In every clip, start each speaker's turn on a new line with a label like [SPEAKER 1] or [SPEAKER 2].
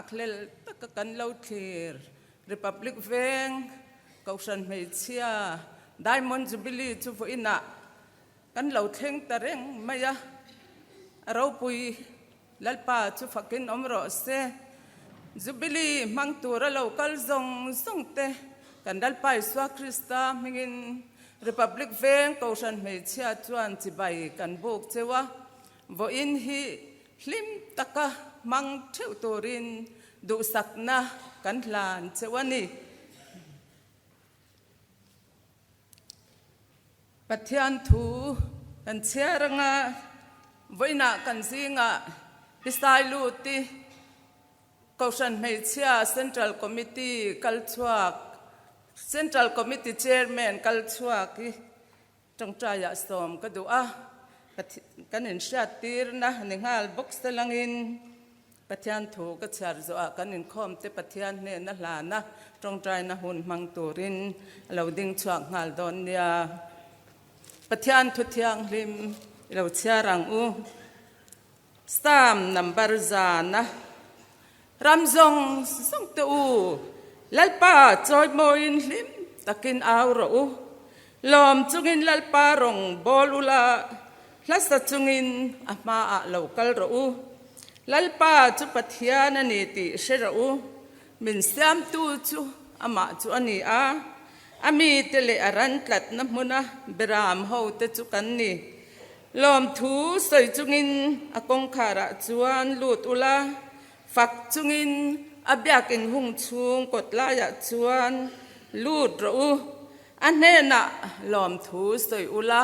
[SPEAKER 1] Nghakhlel taka kan lo thlir Republic Veng Kohhran Hmeichhia Diamond Jubilee chu vawiinah kan lo thleng ta reng mai a, a ropui Lalpa chu fakin awm rawh se. Jubilee hmang tura lo kal zawng zawng te kan Lalpa Isua Krista hmingin Republic Veng Kohhran Hmeichhia chuan chibai kan buk cheu a, vawiin hi hlim taka hmang theuh turin duhsakna kan hlan cheu a ni. Pathian thu kan chhiar anga vawiinah kan zingah Pisai Luti Kohhran Hmeichhia Central Committee kal chhuak Central Committee Chairman kal chhuak hi Tawngtaiah sawm ka duh a, kan inhriattirna ni nghal bawk se langin Pathian thu ka chhiar zawhah kan inkhawmte Pathian hnena hlana tawngtaina hun hmang turin a lo ding chhuak nghal dawn nia. Pathian thu thianghlim i lo chhiar ang u. Psalm number zana ram zawng zawng te u, Lalpa chawimawiin hlim takin au rawh u. Lawm chungin Lalpa rawng bawl ula, hlasa chungin a hmaah lo kal rawh u. Lalpa chu Pathian a ni tih hre rawh u, min siamtu chu amah chu a ni a, a mite leh a ran tlatna hmuna beram hote chu kan ni. Lawmthu sawi chungin a kawngkharah chuan lut ula, fak chungin a biakin hung chhung kawt laiah chuan lut rawh u. A hnenah lawmthu sawi ula,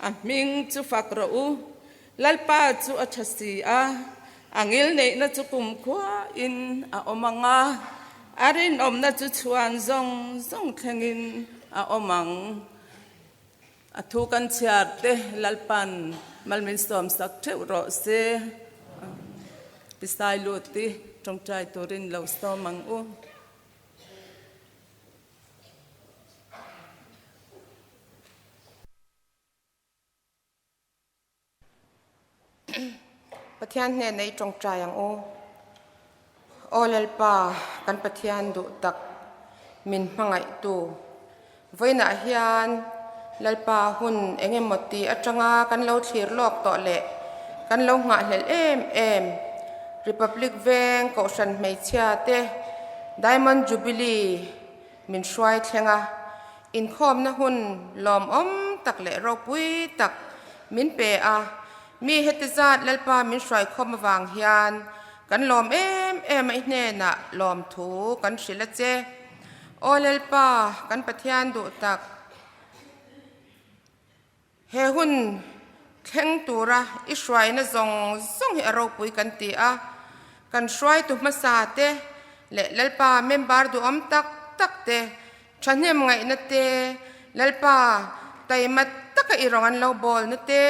[SPEAKER 1] a hming chu fak rawh u. Lalpa chu a tha si a, a ngilneihna chu kumkhuain a awm ang a, a rinawmna chu chhuan zawng zawng thlengin a awm ang. A thu kan chhiar te Lalpan malmin sawm sak theuh rawh se. Pisai lut i tawngtai turin lo sawm ang u.
[SPEAKER 2] Pathian hnenah i tawngtai ang u. Aw Lalpa, kan Pathian duh tak min hmangaihtu. Vawiinah hian Lalpa hun eng emaw ti atanga kan lo thlir lawk tawh leh kan lo nghahhlelh em em Republic Veng Kohhran Hmeichhia te Diamond Jubilee min hruai thleng a, inkhawmna hun lawmawm tak leh ropui tak min pe a, mi heti zat Lalpa min hruaikhawm avang hian kan lawm em em a, i hnenah lawmthu kan hrilh a che. Aw Lalpa, kan Pathian duh tak, He hun thleng tura i hruaina zawng zawng hi a ropui kan ti a, kan hruaitu hmasa te leh Lalpa member duhawm tak tak te thahnem ngaihna te, Lalpa taima taka i rawng an lo bawlna te,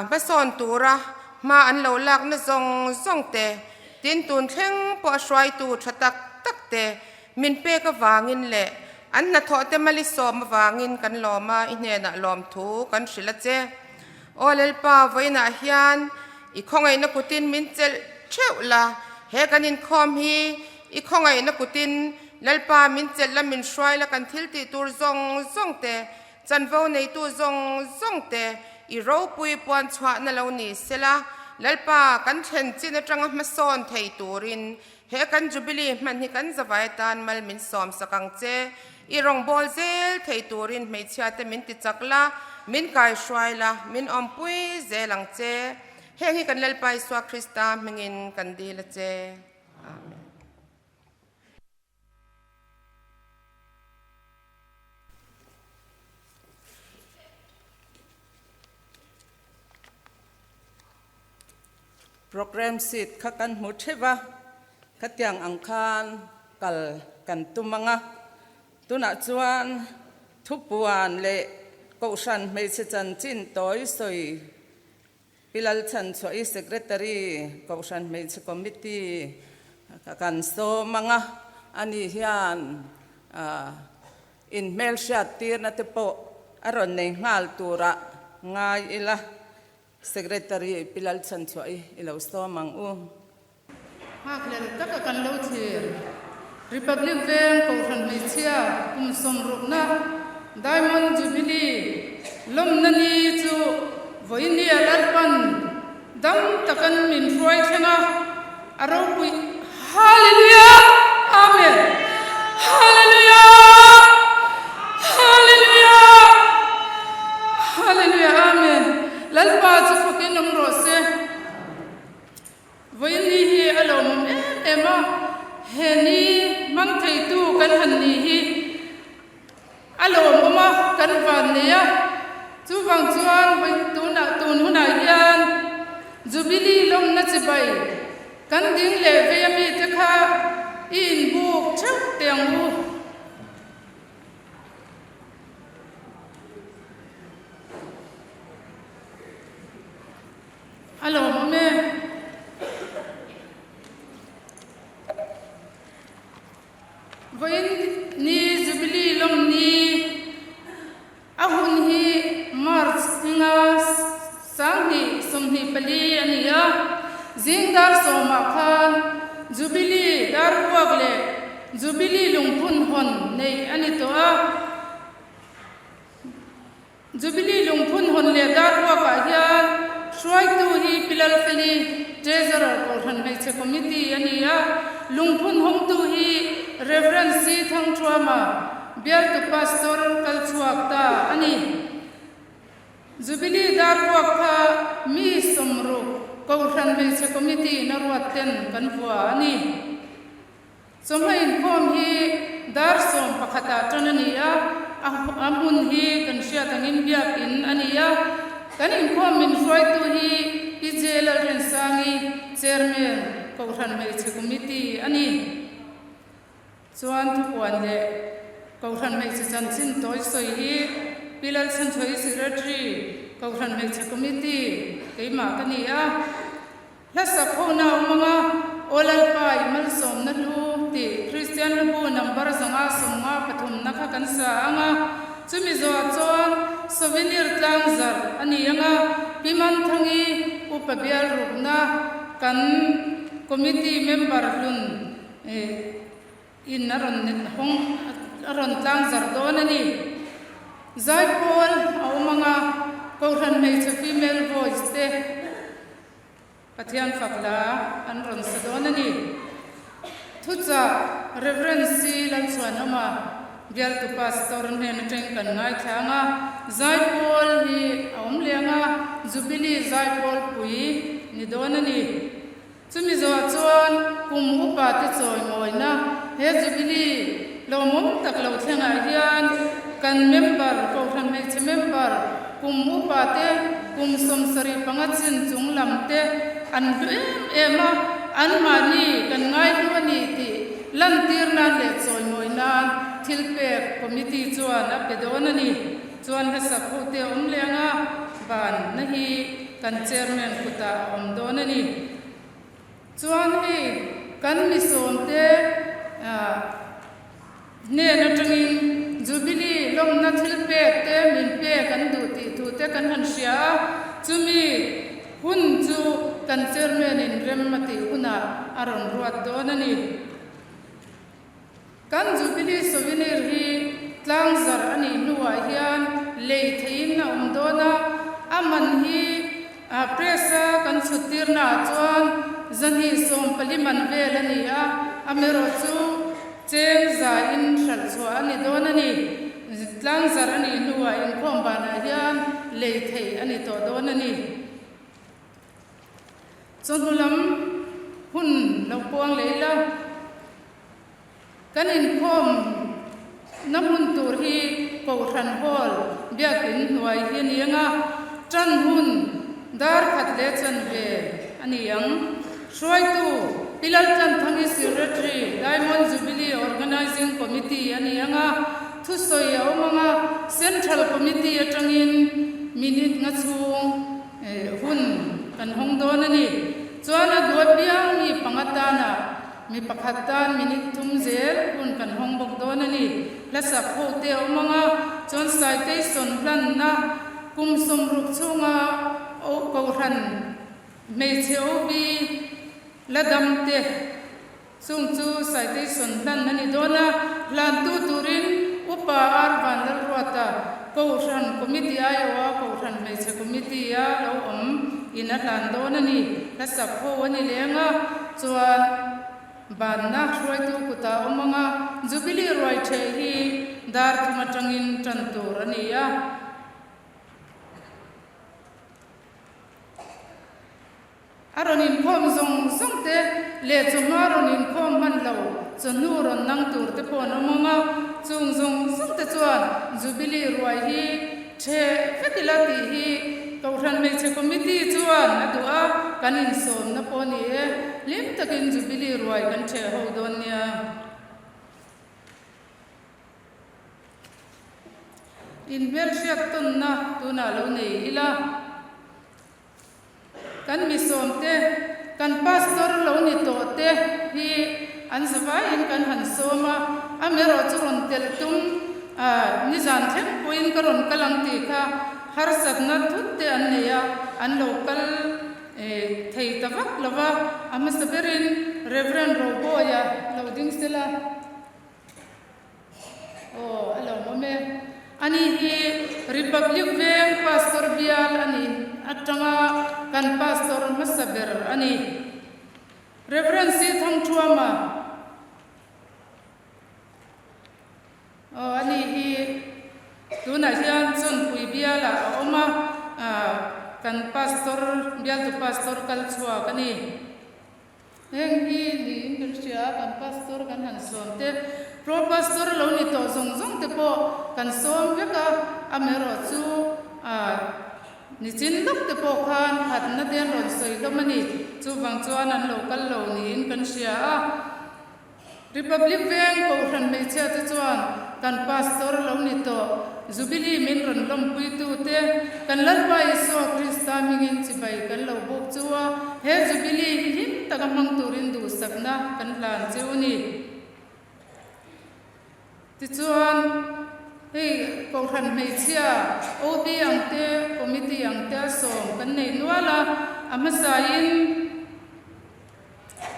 [SPEAKER 2] hmasawn tura hma an lo lakna zawng zawng te, tin tun thleng pawh a hruaitu tha tak tak te Min pek avangin leh an hnathawh te mali sawm avangin kan lawm a, i hnenah lawmthu kan hrilh a che. Aw Lalpa, vawiinah hian i khawngaihna kutin min chelh theuh la, he kan inkhawm hi i khawngaihna kutin Lalpa min chelh la, min hruai la, kan thil tih tur zawng zawng te, chanvo neitu zawng zawng te i ropui puan chhuahna lo ni sela, Lalpa kan thlen chin atanga hmasawn thei turin He kan Jubilee hman hi kan zavai atan mal min sawm sak ang che. I rawngbâwl zel thei turin hmeichhiate min ti chak la, min kaihruai la, min awmpui zel ang che. Heng hi kan Lalpa Isua Krista hmingin kan dil a che. Amen.
[SPEAKER 1] Programme sheet kha kan hmu theuh a, khatiang ang khan kal kan tum ang a. Tunah chuan thupuan leh Kohhran hmeichhe chanchin tawi sawi Pi Lalchhanchhuahi Secretary Kohhran Hmeichhe Committee kan sawm ang a, ani hian inhmelhriat tirna te pawh a rawn nei nghal turah ngai ila. Secretary Pi Lalchhanchhuahi i lo sawm ang u.
[SPEAKER 3] Nghakhlel taka kan lo thlir. Republic Veng Kohhran Hmeichhia kum sawmrukna Diamond Jubilee lawmna ni chu vawinia Lalpan dam takan min hruai thleng a, a ropui Hallelujah! Amen! Hallelujah! Hallelujah! Hallelujah! Amen! Lalpa chu fakin awm rawh se. Vawiin hi a lawmawm em em a, he ni hmang theitu kan han ni hi a lawmawm a, kan van nei a. Chuvang chuan vawiin tunah tun hunah hian Jubilee lawmna chibai kan ding leh vei a mite kha i inbuk theuh teh ang u. A lawmawm e. Vawiin ni Jubilee lawm ni a hun hi March hminga 2024 a ni a, zing dar sawmah khan Jubilee dar ruak leh Jubilee lungphun hawn neih a ni tawh a. Jubilee lungphun hawn leh dar ruakah hian hruaitu hi Pi Lalfeli, Treasurer Kohhran Hmeichhe Committee a ni a, lungphun hawngtu hi Rev. C. Thangthuama, Bialtu Pastor kal chhuak ta a ni. Jubilee dar ruak kha mi 60 Kohhran Hmeichhe Committee in a ruat ten kan vua a ni. Chawhma inkhawm hi dar 11 ah tan a ni a, a hmun hi kan hriat angin biakin a ni a. Kan inkhawm min hruaitu hi Pi J Lalrinsangi, Chairman, Kohhran Hmeichhe Committee a ni. Chuan thupuan leh Kohhran Hmeichhe chanchin tawi sawi hi Pi Lalchhanchhuahi Secretary, Kohhran Hmeichhe Committee keimah ka ni a. Hlasak hona a awm ang a, Aw Lalpa i malsawmna hlu tih Kristian hlabu number 553 na kha kan sa ang a, chumi zawhah chuan souvenir tlang zarh a ni ang a, Pi Manthangi upa bial rukna kan committee member hlun in a rawn hawng a rawn tlang zarh dawn a ni. Zaipawl a awm ang a, Kohhran hmeichhe female voice te, Pathian fak la an rawn sa dawn a ni. Thuchah Rev. C. Lalchhuanawma, Bialtu Pastor hnen atang kan ngaithla ang a, Zaipawl hi a awm leh ang a, Jubilee Zaipawl pui ni dawn a ni. Chumi zawh chuan kum upa te chawi mawina he Jubilee lawmawm tak lo thlengah hian kan member, Kohhran hmeichhe member, kum upa te kum 75 chin chung lam te an hlu em em a, anmahni kan ngaihlu a ni tih lantir nan leh chawimawi nan thil pek committee chuan a pe dawn a ni. Chuan hlasak ho te awm leh anga ban na hi kan chairman kutah a awm dawn a ni. Chuan hei kan mi sawmte hnen atangin Jubilee lawmna thil pek te min pek an duh tih thu te kan han hria a, chumi hun chu kan chairman in rem a tih hunah a rawn ruat dawn a ni. Kan Jubilee Souvenir hi tlangzarh a nih hnuah hian lei theihin a awm dawn a, a man hi press-a kan chhuttirnaah chuan 214 man vel a ni a, amaherawh chu cheng zain hralh chhuah a ni dawn a ni. Tlangzarh a nih hnuah inkhawm banah hian lei theih a ni tawh dawn a ni. Chawhnu lam hun lo puang leh ila, kan inkhawm na hmun tur hi Kohhran Hall biakin hnuai hi a ni ang a, tan hun dar khat leh chanve a ni ang. Hruaitu Pi Laltlanthangi Secretary, Diamond Jubilee Organising Committee a ni ang a, thusawi a awm ang a, Central Committee atangin minute nga chhung Hun kan hawng dawn a ni. Chuan a duat piang mi panga tana mi pakhat tan minute thum zel hun kan hawng bawk dawn a ni. Hlasak ho te a awm ang a, chuan citation hlanna kum 60 chhunga Kohhran hmeichhe OB la dam te. Chung chu citation hlan a ni dawn a, hlantu turin Upa R Vanlalruata, Kohhran Committee aiawha Kohhran Hmeichhe Committee-a lo awm in a hlan dawn a ni. Hla sak ho a ni leng a, chuan banna hruaitu kutah awm ang a, Jubilee ruai ṭheh hi dar thum aṭangin ṭan tur a ni a. A rawn inkhawm zawng zawng te leh chawhma rawn inkhawm hman lo, chawhnu rawn nang tur te pawh an awm ang a, chung zawng zawng te chuan Jubilee ruai hi ṭheh vek ila tih hi Kohhran Hmeichhe Committee chuan a duh a, kan insawmna pawh a ni e, hlim takin Jubilee ruai kan ṭheh ho dawn nia. Inhmelhriat tawnna tunah lo nei ila. Kan misawm te, kan pastor lo ni tawh te hi an zavaiin kan han sawm a, amaherawh chu rawn telh tum nizan thleng pawhin ka rawn kal ang tih kha harsatna thut te an nei a, an lo kal thei ta vak lo va, a hmasa berin Rev. Roboy-a lo ding sela. Aw, a lo awm e. Ani hi Republic Veng Pastor bial a nih atanga kan Pastor hmasa ber a ni. Rev. C. Thangthuama. Aw, ani hi tunah hian Chawnpui bialah a awm a, kan Pastor, bialtu Pastor kal chhuak a ni. Heng hi niin kan hria a, kan pastor kan han sawm te, pro pastor lo ni tawh zawng zawng te pawh kan sawm vek a, amaherawh chu ah nichin lawk te pawh khan phatna te an rawn sawi hlawm a ni, chuvang chuan an lo kal lo niin kan hria a. Republic Veng Kohhran hmeichhia te chuan kan Pastor lo ni tawh, Jubilee min rawn lawmpuitu te, kan Lalpa Isua Krista hmingin chibai kan lo buk chu a, he Jubilee hi hlim taka hmang turin duhsakna kan hlan cheu ni. Tichuan, hei Kohhran hmeichhia OB ang te, Committee ang te a sawm kan nei nual a, a hmasain,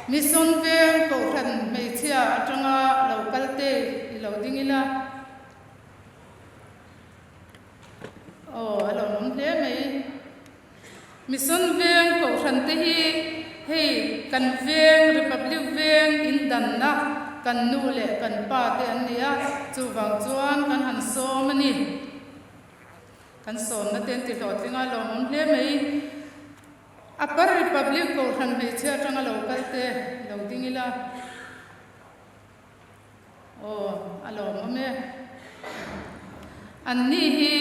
[SPEAKER 3] Mission Veng Kohhran hmeichhia atanga lo kal te i lo ding ila. Aw, a lo awm hle mai. Mission Veng Kohhran te hi hei kan veng, Republic Veng in danna kan nu leh kan pa te an ni a, chuvang chuan kan han sawm a ni. Kan sawmna te an ti hlawhtling a, lo awm hle mai. Upper Republic Kohhran hmeichhia atanga lo kal te lo ding ila. Aw, a lawmawm e. Anni hi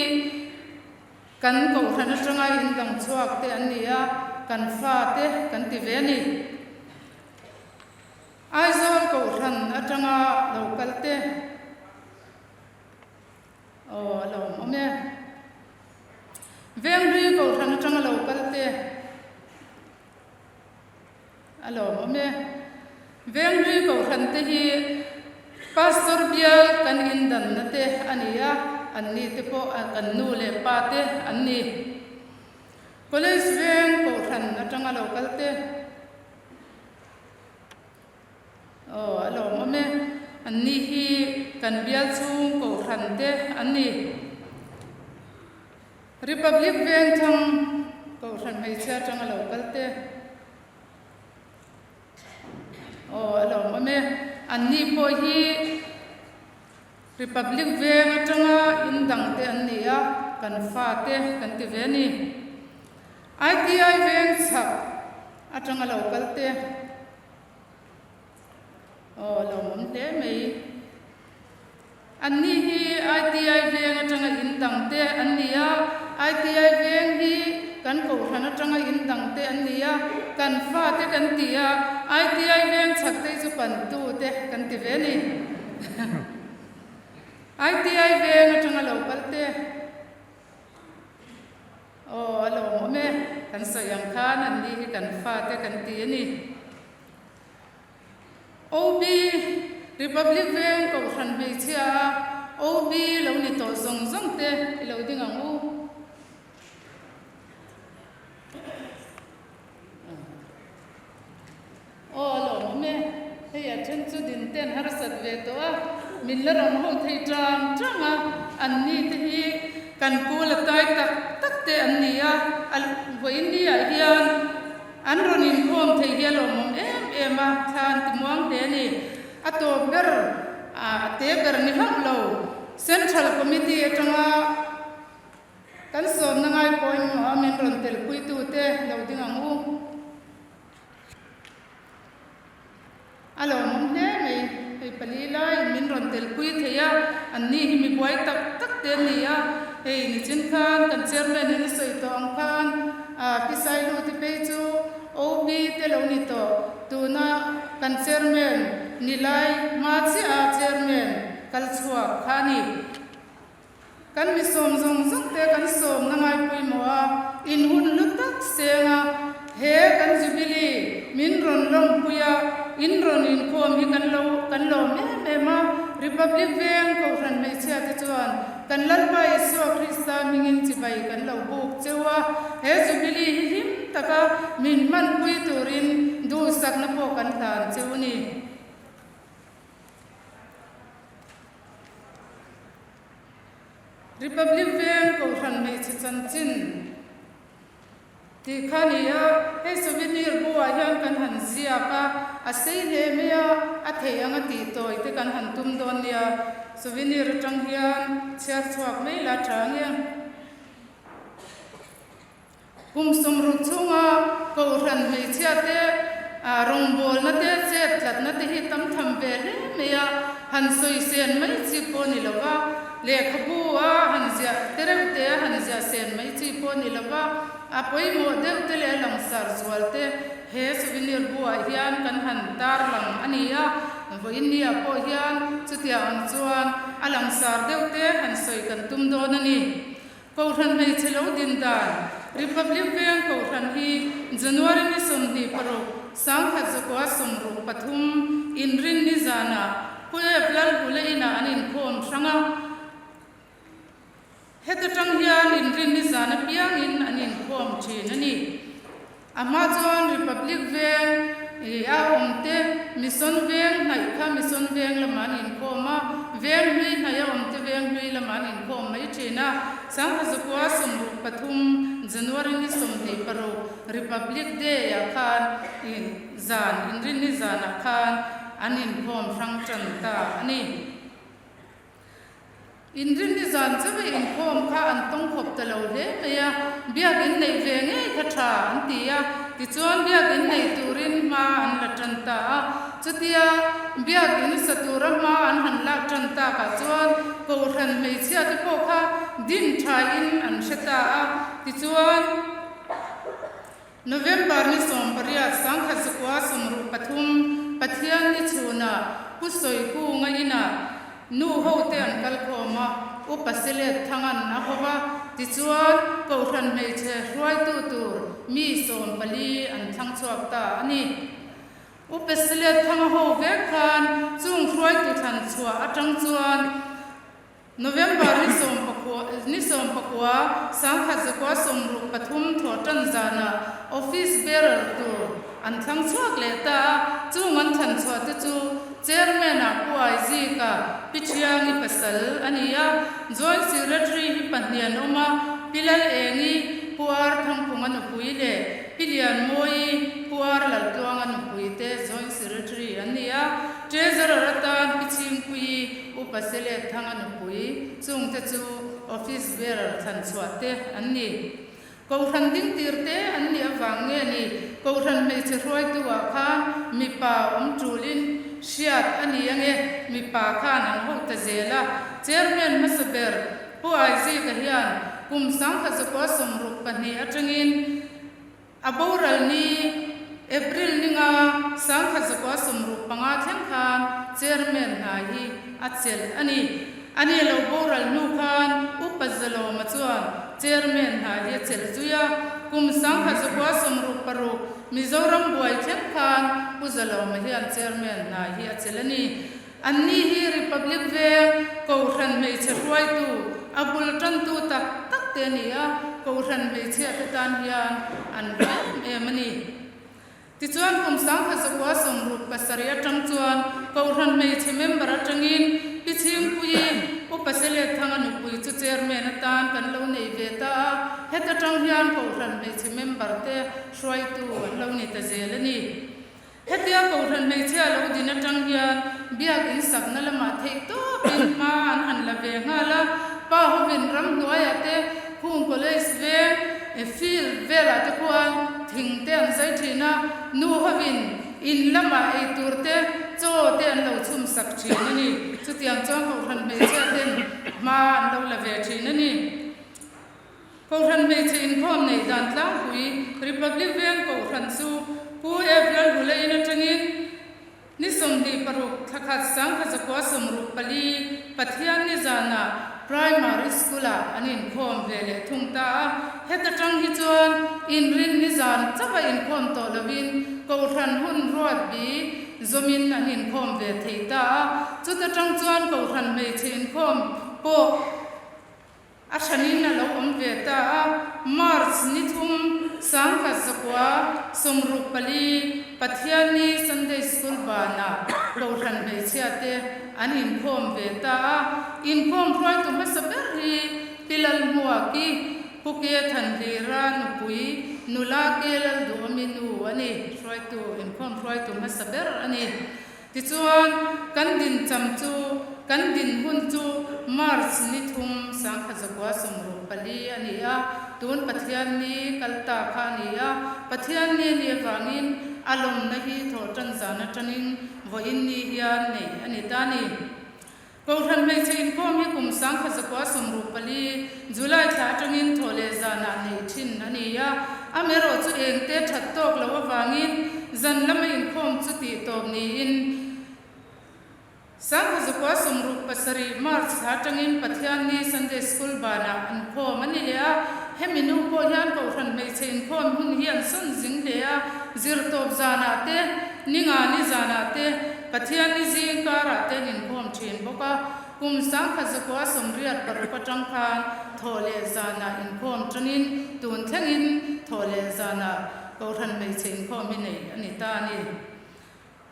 [SPEAKER 3] kan Kohhran atanga indang chhuak te an ni a, kan fa te kan ti ve a ni. Aizawl Kohhran atanga lo kal te. Aw, a lawmawm e. Venghlui Kohhran atanga lo kal te a lawmawm e. Venghlui Kohhran te hi Pastor bial kan indanna te a ni a, anni te pawh kan nu leh pa te an ni. College Veng Kohhran atanga lo kal te. Aw, a lawmawm e. Anni hi kan bial chhung kohhran te an ni. Republic Vengthang kohhran hmeichhia atanga lo kal te. Aw, a lawmawm e. Anni pawh hi Republic Veng atanga in dang te an ni a, kan fa te kan ti ve a ni. ITI Veng chhak atanga lo kal te. Aw, lo awm hle mai. Anni hi ITI veng atanga in dang te an ni a, ITI veng hi kan kohhran atanga in dang te an ni a, kan fa te kan ti a, ITI veng chhak te hi chu pantu te kan ti ve a ni. ITI veng atanga lo kal te. Aw, a lawmawm e. Kan sawi ang khan anni hi kan fate kan ti a ni. OB, Republic Veng Kohhran hmeichhia a OB lo ni tawh zawng zawng te i lo ding ang u. Aw, a lawmawm e. Hei a. min la rawn ho thei tang tang a, an ni te hi kan pu la tai tak tak te an ni a, a vawiin ni ah hian an rawn inkhawm thei hi a lawmawm em em a, thla an ti muang hle a ni. A tawp ber a te ber ni hauh lo, Central Committee atanga kan sawmna ngai pawimawh a min rawn telpuitute lo ding ang u. A lawmawm hle mai, hei pali laiin min rawn telpui thei a, anni hi mi buai tak tak te an ni a, hei nichin khan kan chairman in a sawi tawh ang khan Pi Sailu te phei chu OB te lo ni tawh, tuna kan chairman ni lai hma chiah a chairman kal chhuak kha a ni. Kan mi sawm zawng zawng te kan sawmna ngai pawimawh a, in hun hlu tak seng a, he kan Jubilee min rawn lawmpui a, in rawn inkhawm hi kan lo kan lawm em em a, Republic Veng Kohhran hmeichhia te chuan kan Lalpa Isua Krista hmingin chibai kan lo buk cheu a, he Jubilee hi hlim taka min hmanpui turin duhsakna pawh kan hlan cheu a ni. Republic Veng Kohhran hmeichhe chanchin tih kha a ni a, hei souvenir bu ah hian kan han ziak a, a sei hle mai a, a theih anga tih tawi te kan han tum dawn nia, souvenir atang hian chhiar chhuak mai la tha ang e. Kum 60 chhunga Kohhran hmeichhia te rawngbawlna te chet tlatna te hi tam tham ve hle mai a, han sawi sen mai chi pawh ni lo va, lehkhabu a han ziah te reuh te a han ziah sen mai chi pawh ni lo va, a pawimawh deuh te leh a langsar zual te he souvenir bu ah hian kan han tarlang a ni a, vawiin ni ah pawh hian chutiang ang chuan a langsar deuh te han sawi kan tum dawn a ni. Kohhran hmeichhe lo din dan, Republic Veng Kohhran hi January ni 26, 1963 inrinni zanah Pu Ep Lalhule inah an inkhawm hrang a. Heta tang hian inrinni zan apiangin an inkhawm thin a ni. A hma chuan Republic Veng i a awm te Mission Veng hnaih kha Mission Veng lamah an inkhawm a, Veng hlui hnaih a awm te Veng hlui lamah an inkhawm mai thin a. 1963 January ni 26 Republic Day ah khan i zan inrinni zanah khan an inkhawm hrang tan ta a ni. Inrinni zan chauh a inkhawm kha an tawng khawp ta lo hle mai a, biakinn neih ve ngei kha tha an ti a, tichuan biakinn nei turin hma an la tan ta a. Chutia biakinn sa tura hma an han lak tan takah chuan Kohhran hmeichhia te pawh kha din thain an hre ta a, tichuan. November ni 18, 1963, Pathian ni chhunah Pu Sawikunga inah nu ho te an kal khawm a, Upa Selet Thangan a ho va, tichuan Kohhran hmeichhe hruaitu tur mi 14 an thlang chhuak ta a ni. Upa Selet Thanga ho vek khan chung hruaitu thlan chhuah atang chuan, November ni 19 ni 19, 1963 thawh tan zanah Office Bearer tur an thlang chhuak leh ta a, chung an thlan chhuah te chu Chairman ah Pu Aizika Pi Thiangi pasal a ni a, Joint Secretary hi pahnih an awm a, Pi Lal Engi, Pu Ar Thangphunga nupui leh Pi Lianmawii, Pu Ar Laltluanga nupui te Joint Secretary an ni a, Treasurer atan Pi Chhingpuii, Upa Selet Thanga nupui chungte chu Office Bearer thlan chhuah te an ni. Kohhran ding tir te an nih avang nge ni Kohhran hmeichhe hruaitu ah khan mipa awm tulin hriat a ni ange mipa khan an ho ta zel a. Chairman hmasa ber Pu Aizika hian kum 1962 atangin A boral ni, April ni nga, 1965 thleng khan Chairman hna hi a chelh a ni. A ni lo boral hnu khan Upa Zalawma chuan Chairman hna hi a chelh zui a. Kum 1966 Mizoram buai thleng khan Pu Zalawma hian Chairman hna hi a chelh a ni. Anni hi Republic Veng Kohhran hmeichhe hruaitu, a bul tantu tak tak te a ni a, Kohhran hmeichhia te tan hian an hlu em em a ni. Tichuan kum 1967 atang chuan Kohhran hmeichhe member atangin Pi. Chairman atan kan lo nei ve ta a, heta tang hian Kohhran hmeichhe member te hruaitu an lo ni ta zel a ni. Hetia Kohhran hmeichhia lo din atang hian biak in sakna lamah theih tawpin hma an han la ve nghal a, pa hovin ramhnuaiah te Khung College veng field velah te khuan thing te an zai thin a, nu hovin in lamah ei tur te chaw te an lo chhum sak thin a ni. Chutiang chuan Kohhran hmeichhia ten hma an lo la ve thin a ni. Kohhran hmeichhe inkhawm neih dan tlangpui Republic Veng Kohhran chu Pu F. Lalhula in atangin Ni 26 thlakhat 1964 Pathian nizanah Primary School-ah an inkhawm ve leh thung ta a, heta tang hi chuan inrin nizan chauha inkhawm tawh lovin Kohhran hun ruat bi zawmin an inkhawm ve thei ta a, chuta tang chuan Kohhran hmeichhe inkhawm pawh A hranin a lo awm ve ta a, March ni thum 1964 Pathianni Sunday School banah Kohhran hmeichhia te an inkhawm ve ta a, inkhawm hruaitu hmasa ber hi Pi Lalhmuaki, Pu Ke Thanhlira nupui nula Ke Lalduhawmi nu a ni, hruaitu inkhawm hruaitu hmasa ber a ni. Tichuan, kan din cham chu, kan din hun chu March ni thum 1964 a ni a, tun Pathianni kal ta kha a ni a, Pathianni a nih avangin a lawmna hi thawhtan zan atangin vawiin ni hian neih a ni ta a ni. Kohhran hmeichhe inkhawm hi kum 1964 July thla atangin thawh leh zanah neih thin a ni a, amaherawh chu engte that tawk loh avangin zan lama inkhawm chu tih tawp niin 1967 March thla atangin Pathianni Sunday School banah inkhawm a ni leh a, hemi nu pawh hian Kohhran hmeichhe inkhawm hun hi an sawn zing hle a, zirtawp zanah te, Ningani zanah te, Pathianni zing karah te an inkhawm thin bawk a, kum 1986 atang khan thawh leh zanah inkhawm tangin tun thlengin thawh leh zanah Kohhran hmeichhe inkhawm hi nei a ni ta a ni.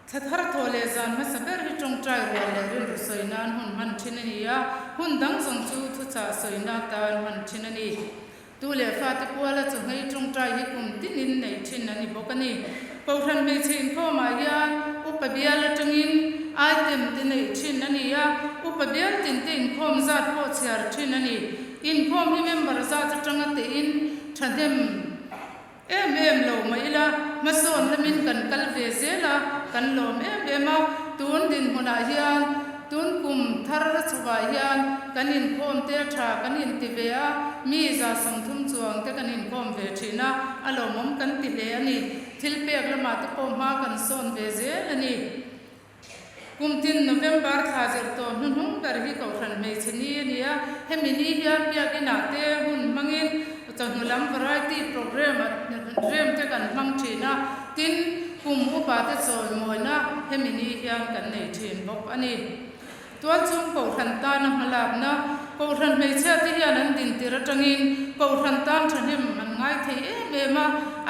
[SPEAKER 3] Thla thar thawh leh zan hmasa ber hi tawngtai rual leh rilru sawi nan hun hman thin a ni a, hun dang zawng chu thuchah sawina tan hman thin a ni. Tu leh fate kuala chawhmei tawngtai hi kum tinin neih thin a ni bawk a ni. Kohhran hmeichhe inkhawmah hian upa bial atangin item te neih thin a ni a, upa bial tin te inkhawm zat pawh chhiar thin a ni. Inkhawm hi member zat atanga tehin thahnem em em lo mah ila, hmasawn lamin kan kal ve zel a, kan lawm em em a. Tun dinhmunah hian Tun kum thar chhuah hian kan inkhawm te tha kan inti ve a, mi 30 chuang te kan inkhawm ve thin a, a lawmawm kan ti hle a ni. Thil pek lamah te pawh hma kan sawn ve zel a ni. Kum tin November thla zir tawh hnuhnung ber hi Kohhran hmeichhe ni a ni a, hemi ni hian biakinah te hun hmangin chawhnu lam variety programme rem te kan hmang thin a, tin, Kum upate chawimawina hemi ni hian kan nei thin bawk a ni. Tualchhung Kohhran tana hmalakna, Kohhran hmeichhiate hian an dintir atangin Kohhran tan thahnem an ngai thei em em a,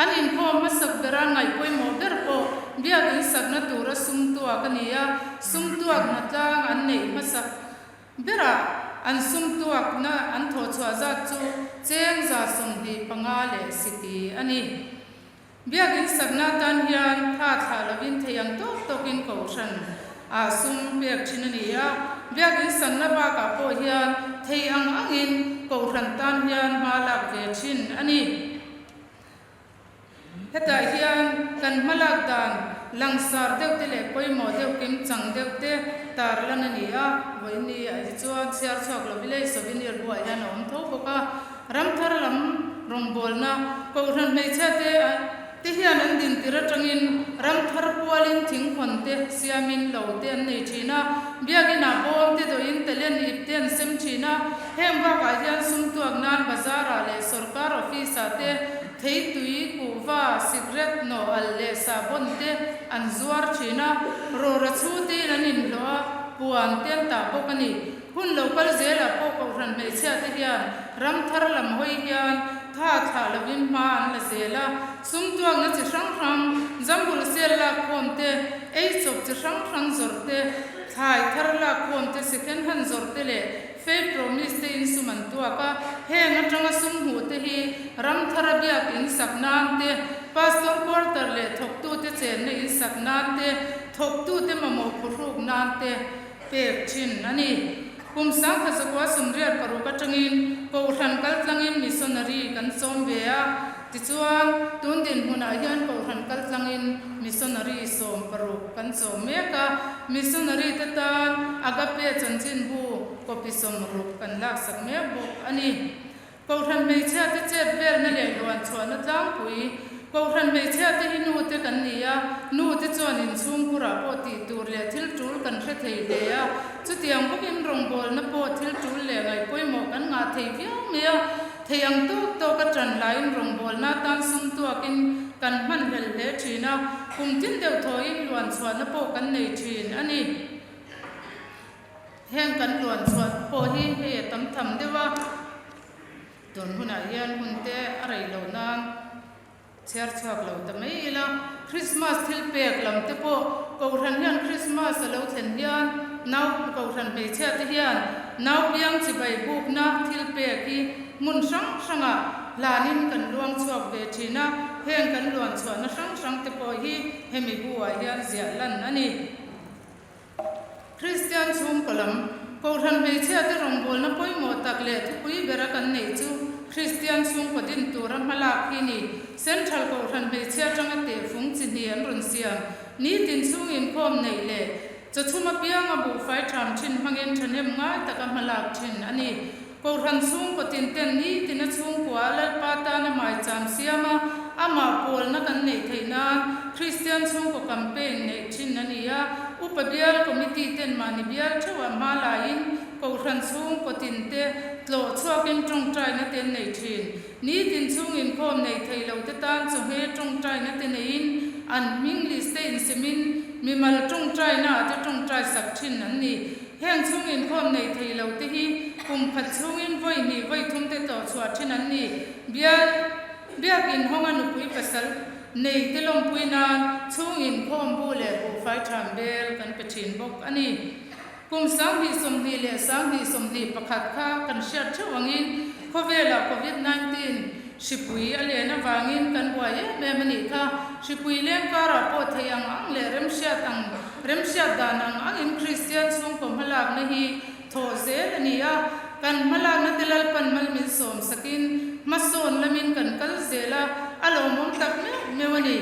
[SPEAKER 3] an inkhawm hmasak bera ngaih pawimawh ber pawh biak insakna tura sum tuak a ni a, sum tuak hnatlang an neih hmasak berah an sum tuakna an thawhchhuah zat chu cheng 25 leh siti a ni. Biakinn sakna atan hian tha thlah lovin thei ang tawk tawkin kohhran ah sum pek thin a ni a, biakinn sakna bakah pawh hian thei ang angin kohhran tan hian hma lak ve thin a ni. Hetah hian kan hma lak dan langsar deuh te leh pawimawh deuh kimchang deuh te tar lan a ni a, vawiin ah hi chuan chhiar chhuak lo village souvenir buah hian a awm tho bawk a. Ramthar lam rawngbawlna Kohhran hmeichhia te te hian an dintir atangin ramthar pualin thingkhawn te siamin lo te an nei thin a, biakinah bawm te dawhin talent ip te an sem thin a, heng bakah hian sum tuak nan bazar-ah leh sorkar office-ah te theitui, kuhva, cigarette, nawh al leh sahbawn te an zuar thin a, rawra chhu tein an inhlawh a, puan te an tah bawk a ni. Hun lo kal zelah pawh Kohhran hmeichhia te hian ram thar lam hawi hian tha thlah lovin hma an la zel a, sum tuakna chi hrang hrang, jambul sel lak khawm te, ei chawp chi hrang hrang zawrh te, thlai thar lak khawm te, second hand zawrh te leh. Faith Promise te in sum an tuak a, heng atanga sum hmuh te hi Ramthara biak in sak nan te, Pastor quarter leh thawktute chenna in sak nan te, thawktute mamawh phuhruk nan te pek thin a ni. Kum 1926 atangin Kohhran kaltlangin missionary kan sawm ve a, tichuan tun dinhmunah hian Kohhran kaltlangin missionary 16 kan sawm mek a, missionary te tan Agape chanchinbu copy 60 kan laksak mek bawk a ni. Kohhran hmeichhiate chet velna leh luan chhuahna tlangpui. Kohhran hmeichhiate hi nute kan ni a, nute chuan inchhungkurah pawh tih tur leh thil tul kan hre thei hle a, chutiang bawkin rawngbawlna pawh thil tul leh ngaih pawimawh kan ngah thei viau mai a, thei ang tawk tawk a ṭan laiin rawngbawlna atan sum tuakin kan hman hlel hle ṭhin a, kum tin deuh thawiin luan chhuahna pawh kan nei ṭhin a ni. Heng kan luan chhuah pawh hi hei a tam tham deuh a, tun hunah hian hun te a rei loh nan chhiar chhuak lo ta mai ila. Krismas thil pek lam te pawh Kohhran hian Krismas a lo thlen hian nau Kohhran hmeichhia te hian nau piang chibai bukna thil pek hi hmun hrang hrangah hlanin kan luang chhuak ve thin a, heng kan luan chhuahna hrang hrang te pawh hi hemi buah hian ziah lan a ni. Kristian chhungkaw lam, Kohhran hmeichhiate rawngbawlna pawimawh tak leh thupui bera kan neih chu Kristian chhungkaw din tura hmalak hi ni. Central Kohhran hmeichhia atanga tehfung chi hnih an rawn siam. Nitin chhung inkhawm neih leh chawchhum apianga buhfai ṭham ṭhin hmangin ṭhahnem ngai taka hmalak ṭhin a ni. Kohhran chhungkaw tinten nitina chhungkua a Lalpa tana maicham siam a, amah pawlna kan neih theih nan Kristian chhungkaw campaign neih thin a ni a. Upa bial committee ten mahni bial theuhah hma laiin Kohhran chhungkaw tinte tlawh chhuakin tawngtaina te an nei thin. Nitin chhung inkhawm nei thei lo te tan chawhme tawngtaina te neiin an hming list te insemin mimal tawngtaina ah te tawngtai sak thin an ni. Heng chhung inkhawm nei thei lo te hi kum khat chhungin vawi hnih vawi thum te tlawh chhuah thin an ni. Bial Biakin hawnga nupui pasal nei te lawmpui nan chhung inkhawm bu leh buhfai tham bel kan pe thin bawk a ni. Kum 2020 leh 2021 kha kan hriat theuh angin khawvelah Covid 19 hripui a len avangin kan buai em em a nih kha. Hripui leng karah pawh thei ang ang leh remhriat ang remhriat dan ang angin Kristian chhungkaw hmalakna hi thawh zel a ni a. Kan hmalakna te Lalpan mal min sawm sakin hmasawn lamin kan kal zel a, a lawmawm tak meuh meuh a ni.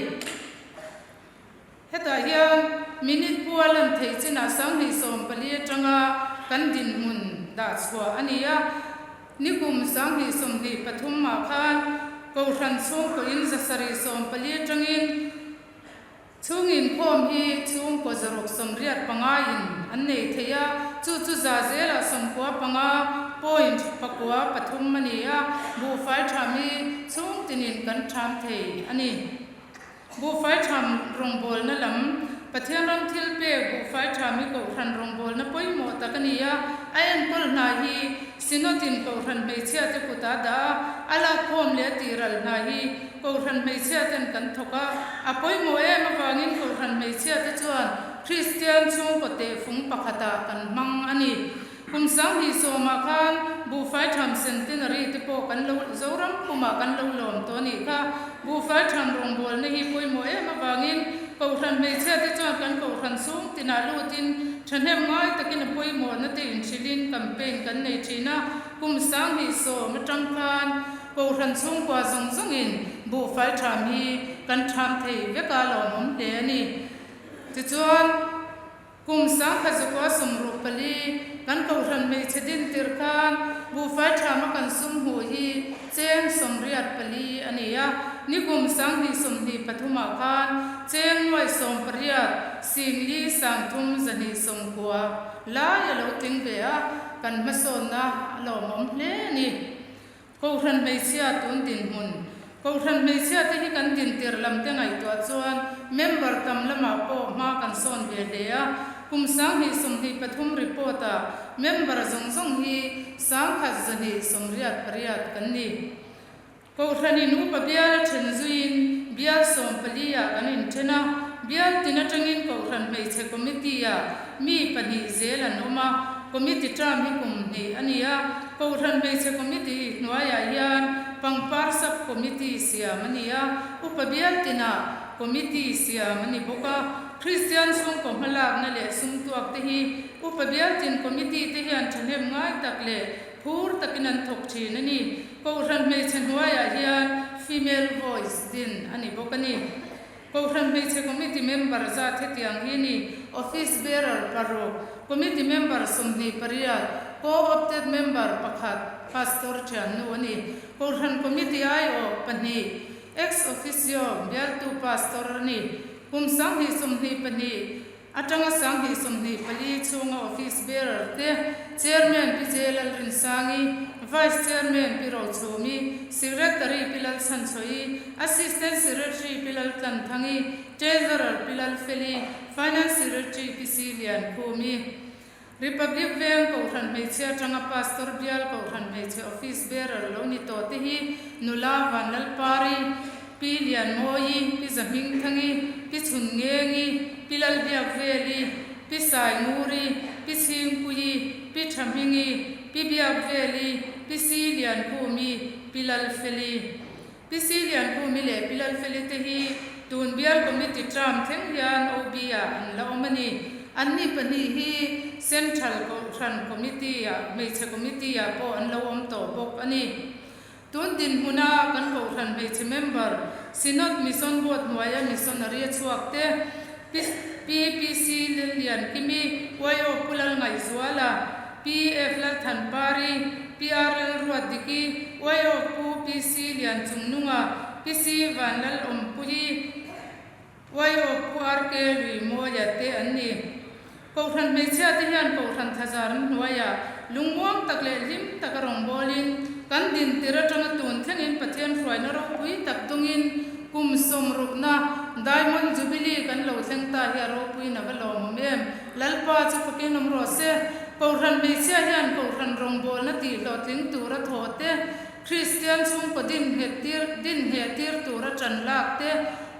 [SPEAKER 3] Hetah hian minute pua lan theih chinah 2014 atanga kan dinhmun dah chhuah a ni a. Nikum 2023 ah khan Kohhran chhungkaw in 740 atangin chhung inkhawm hi chhungkaw 685 in an nei thei a, chu chu za zelah 95 point pakua pathum a ni a, buhfai tham hi chhung tinin kan tham thei a ni. Buhfai tham rawngbawlna lam, Pathian ram thil pek buhfai tham hi Kohhran rawngbawlna pawimawh tak a ni a, a enkawl hna hi Synod-in Kohhran hmeichhiate kutah dah a, a lakkhawm leh a tihral hna hi Kohhran hmeichhiaten kan thawk a, a pawimawh em avangin Kohhran hmeichhiate chuan Kristian chhungkaw tehfung pakhatah kan hmang a ni. Kum 2010ah khan buhfai tham centenary te pawh kan lo Zoram pumah kan lo lawm tawh a nih kha. Buhfai tham rawngbawlna hi pawimawh em avangin Kohhran hmeichhia te chuan kan Kohhran chhung tinah lutin thahnem ngai takin a pawimawhna te inhrilhin campaign kan nei thin a. Kum 2010 atang khan Kohhran chhungkua zawng zawngin buhfai tham hi kan tham thei vek a lawmawm hle a ni. Tichuan. Kum 1964 kan Kohhran hmeichhe din tir khan buhfai thama kan sum hmuh hi cheng 84 a ni a, nikum 2023ah khan cheng nuai 18 singli sangthum zahnih sawmkua lai a lo tling ve a, kan hmasawnna a lawmawm hle a ni. Kohhran hmeichhia tun dinhmun. Kohhran hmeichhia te hi kan dintir lam te ngaihtuah chuan member tam lamah pawh hma kan sawn ve hle a. Kum 2023 report ah member zawng zawng hi 1188 kan ni. Kohhranin upa bial a then zuiin bial 14 ah kan inthen a. Bial tin atangin Kohhran hmeichhe committee ah mi pahnih zel an awm a. Committee term hi kum hnih a ni a, Kohhran Hmeichhe Committee hnuaiah hian Pangpar Sub Committee siam a ni a, Upa bial tinah Committee siam a ni bawk a. Kristian chhungkaw hmalakna leh sumtuak te hi Upa bial tin Committee te hian thahnem ngai tak leh phur takin an thawk thin a ni. Kohhran Hmeichhe hnuaiah hian Female Voice din a ni bawk a ni. Kohhran Hmeichhe Committee member zat hetiang hi ni, Office Bearer paruk, Committee member 28, Co-opted member pakhat, Pastor thiannu a ni. Kohhran Committee aiawh pahnih, Ex Officio bialtu Pastor a ni. Kum 2022 atanga 2024 chhunga Office Bearer te, Chairman Pi J Lalrinsangi, Vice Chairman Pi Rochhumi, Secretary Pi Lalchhanchhawi, Assistant Secretary Pi Laltlanthangi, Treasurer Pi Lalfeli, Finance Secretary Pi Si Liankhumi. Republic Veng Kohhran Hmeichhia atanga Pastor Bial Kohhran Hmeichhe Office Bearer lo ni tawh te hi Nula Vanlalpari, Pi Lianmawi, Pi Zahmingthangi, Pi Chhunngengi, Pi Lalbiakveli, Pi Sainguri, Pi Chhingpuii, Pi Thahmingi, Pi Biakveli, Pi Si Liankhumi, Pi Lalfeli. Pi Si Liankhumi leh Pi Lalfeli te hi tun bial committee term thleng hian OB ah an la awm a ni. Anni pahnih hi Central Kohhran Committee ah, Hmeichhe Committee ah pawh an lo awm tawh bawk a ni. Tun dinhmuna kan Kohhran hmeichhe member Synod Mission Board hnuaia missionary a chhuak te, Pi PPC Lalliankimi, YO Pu Lalngaihzuala, PF Lalthanpari, PR Lalruatdiki, YO Pu PC Lianchungnunga, PC Vanlalawmpuii, YO Pu RK Luimawia te an ni. Kohhran hmeichhia te hian Kohhran thazarna hnuaiah lungmuang tak leh hlim taka rawngbawlin kan din tir atanga tun thlengin Pathian hruaina ropui tak dawngin kum sawmrukna Diamond Jubilee kan lo thleng ta hi a ropuiin a va lawmawm em. Lalpa chu fakin awm rawh se. Kohhran hmeichhia hian Kohhran rawngbawlna tih hlawhtling tura thawh te, Kristian chhungkaw din nghet tir din ngheh tir tura ṭan lak te,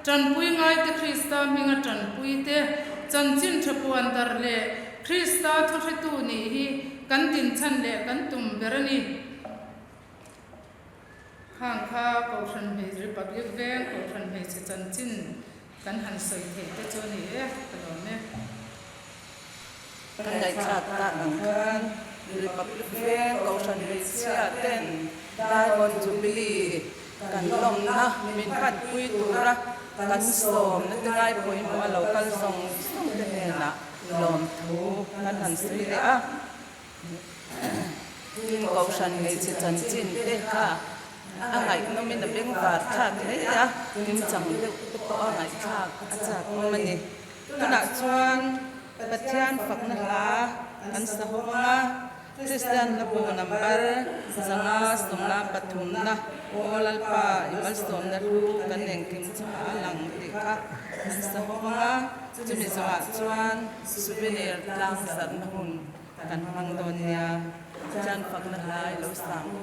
[SPEAKER 3] Ṭanpui ngaite Krista hminga ṭanpui te, chanchin ṭha puan darh leh Krista thuhretu nih hi kan dinchhan leh kan tum ber a ni. Khang kha Kohhran Hmeichhe Republic Veng Kohhran Hmeichhe chanchin kan han sawi theih te chu a ni e, ka lawm e.
[SPEAKER 1] Kan ngaihthlak tak ang khan Republic Veng Kohhran Hmeichhia ten Diamond Jubilee kan lawmna min hmanpui tura kan sawmna te ngai pawimawh a lo kal zawng zawng te hnenah lawmthu kan han sawi leh a. Tin, Kohhran hmeichhe chanchin te kha a ngaihnawmin a bengvar thlak hle a, kimchang deuh te pawh a ngaihthlak a chak awm a ni. Tunah chuan Pathian fakna hla an sa ho ang a, Kristian hlabu number 573 na Aw Lalpa i malsawmna hlu kan engkim chungah a lang tih kha an sa ho ang a, chumi zawhah chuan souvenir tlang zarhna hun kan hmang dawn nia. Pathian fakna hla i lo sang u.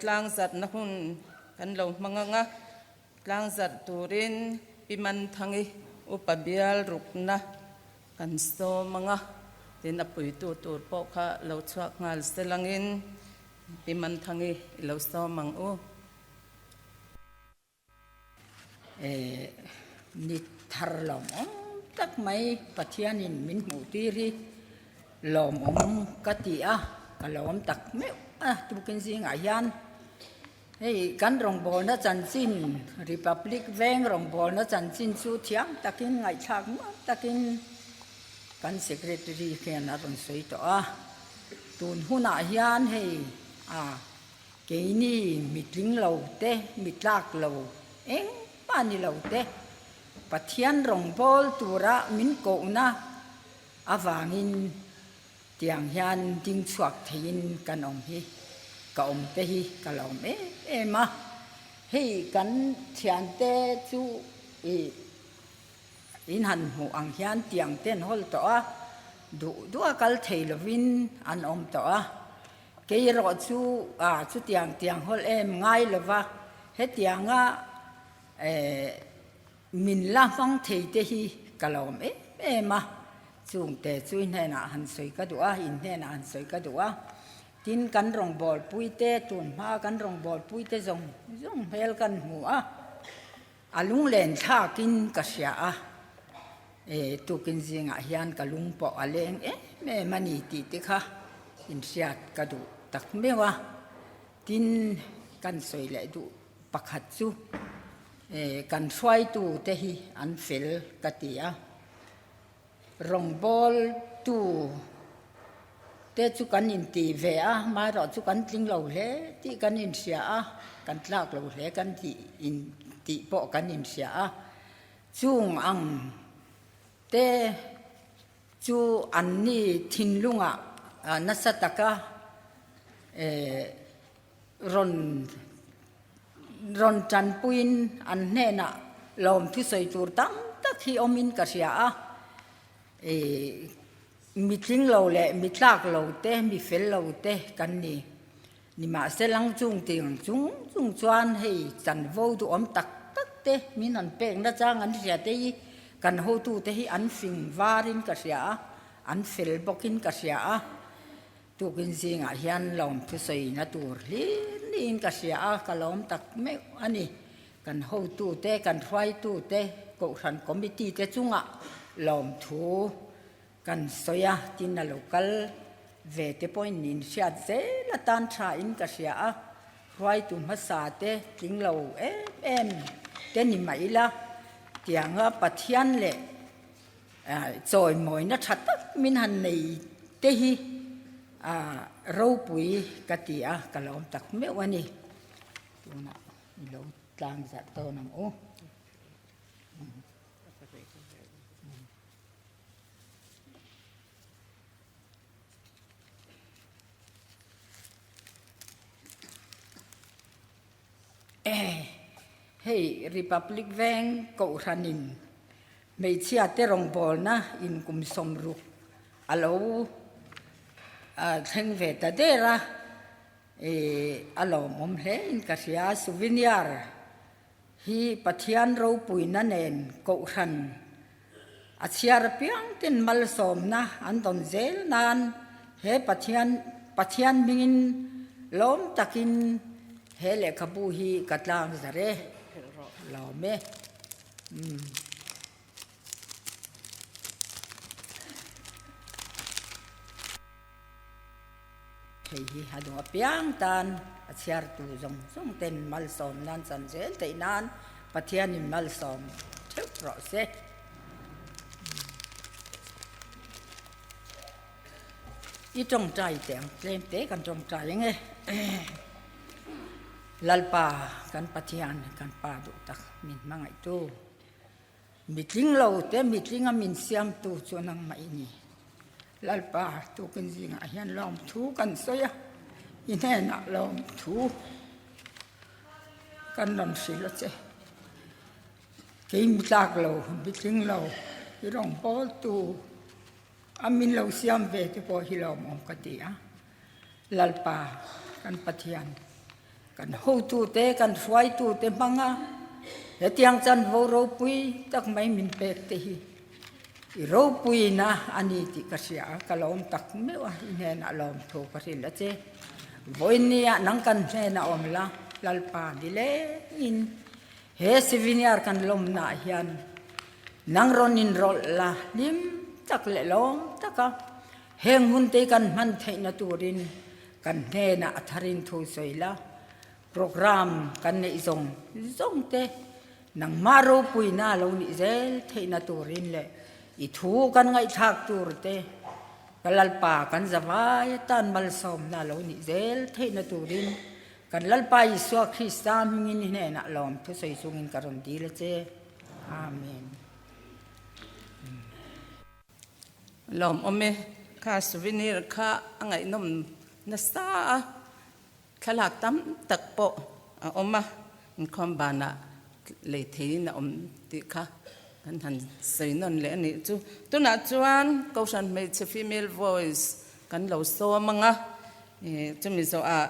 [SPEAKER 1] tlangzarhna hun kan lo hmang ang a, tlangzarh turin Pi Manthangi upa bial rukna kan sawm ang a, tin a puitu tur pawh kha lo chhuak nghal se langin Pi Manthangi i lo sawm ang u.
[SPEAKER 4] Ni thar lawmawm tak mai Pathianin min hmuh tir hi lawmawm ka ti a, ka lawm tak meuh a tukin zingah hian hei kan rawngbawlna chanchin Republic veng rawngbawlna chanchin chu thiam takin ngaihthlak nuam takin kan Secretary hian a rawn sawi tawh a, tun hunah hian hei a. Keini mitling lo te, mitlak lo, engmah ni lo te, Pathian rawngbâwl tura min kohna avangin tiang hian ding chhuak theiin kan awm hi, ka awm te hi ka lawm em em a. Hei kan thiante chu ih in han hmuh ang hian tiang te an hawl tawh a, duh duh a kal thei lovin an awm tawh a. Kei erawh chu a chutiang tiang hawlh em ngai lo va, hetianga min la hmang thei te hi ka lawm em em a, chungte chu i hnenah han sawi ka duh a, in hnenah han sawi ka duh a, tin kan rawngbawlpui te tunhma kan rawngbawlpui te zawng zawng hmel kan hmu a, a lunglen thlakin ka hria a, tukin zingah hian ka lung pawh a leng em em a ni tih te kha inhriat ka duh tak meuh a, tin kan sawi leh duh pakhat chu kan hruaitu te hi an fel ka ti a. Rawngbâwl tu te chu kan intih ve a, amaherawh chu kan tling lo hle tih kan inhria a, kan tlâk lo hle kan tih in tih pawh kan inhria a. Chung ang te chu anni thinlungah nasa taka rawn rawn tanpuiin an hnenah lawm thusawi tur tam tak hi awmin ka hria a, ih mi tling lo leh mi tlak lo te mi fel lo te kan ni. Nimahsela ang chung tiang chung chung chuan hei chanvo duhawm tak tak te min han pek nachang an hria te hi kan hotute hi an fing varin ka hria a, an fel bawkin ka hria a. Tukin zingah hian lawm thusawina tur hlir niin ka hria a, ka lawm tak meuh a ni. Kan hotute, kan hruaitute, Kohhran Committee te chungah lawmthu kan sawi a, tin a lo kal ve te pawhin in hriat zel atan thain ka hria a, hruaitu hmasa te tling lo em em te ni mah ila, tianga Pathian leh Chawimawina tha tak min han nei te hi ropui ka ti a, ka lawm tak meuh a ni. Tunah i lo tlang zarh dawn ang u. Hei Republic Veng Kohhranin hmeichhia te rawngbawlna in kum 60 a lo thleng ve ta der a, a lawmawm hle in ka hria. Souvenir hi Pathian ropuina nen Kohhran a chhiar apiang ten malsawmna an dawn zel nan he Pathian Pathian hmingin lawm takin he lehkhabu hi ka tlang zar e lawm e. Hei hi a duh apiang tan a chhiartu zawng zawng ten malsawm nan chan zel theih nan Pathianin malsawm theuh rawh se. I tawngtai teh ang tlem te kan tawngtai ang e. Lalpa kan Pathian kan Pa duh tak min hmangaihtu. Mitling lo te mitlinga min siamtu chu nangmah i ni. Lalpa tukin zingah hian lawmthu kan sawi a, i hnenah lawmthu kan rawn hrilh a che. Kei mitlak lo, mitling lo, i rawngbawltu a min lo siam ve te pawh hi lawmawm ka ti a. Lalpa kan Pathian. Kan hotute, kan hruaitute hmanga hetiang chanvo ropui tak mai min pek te hi i ropuina a ni tih ka hria a, ka lawm tak meuh a, i hnenah lawm thu ka hrilh a che. Vawiinniah nang kan hnenah awm la, Lalpa ni lengin he souvenir kan lawmnaah hian nang rawn inrawlh la, hlim tak leh lawm taka heng hun te kan hman theihna turin Kan hnenah a tharin thu sawi la, program kan neih zawng zawng te nangmah ropuina lo nih zel theihna turin leh i thu kan ngaihthlak tur te ka Lalpa kan zavai atan malsawmna lo nih zel theihna turin kan Lalpa Isua Krista hmingin i hnenah lawm thu sawi chungin ka rawn dil a che. Amen.
[SPEAKER 1] Lawmawm e, kha souvenir kha a ngaihnawm nasa a, thlalak tam tak pawh a awm a, inkhawm banah lei theiin a awm tih kha kan han sawi nawn leh a nih chu. Tunah chuan Kohhran Hmeichhe Female Voice kan lo sawm ang a, chumi zawhah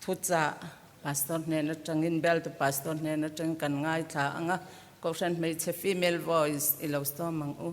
[SPEAKER 1] Thuchah Pastor hnen atangin Bialtu Pastor hnen atangin kan ngaithla ang a, Kohhran hmeichhe female voice i lo sawm ang u.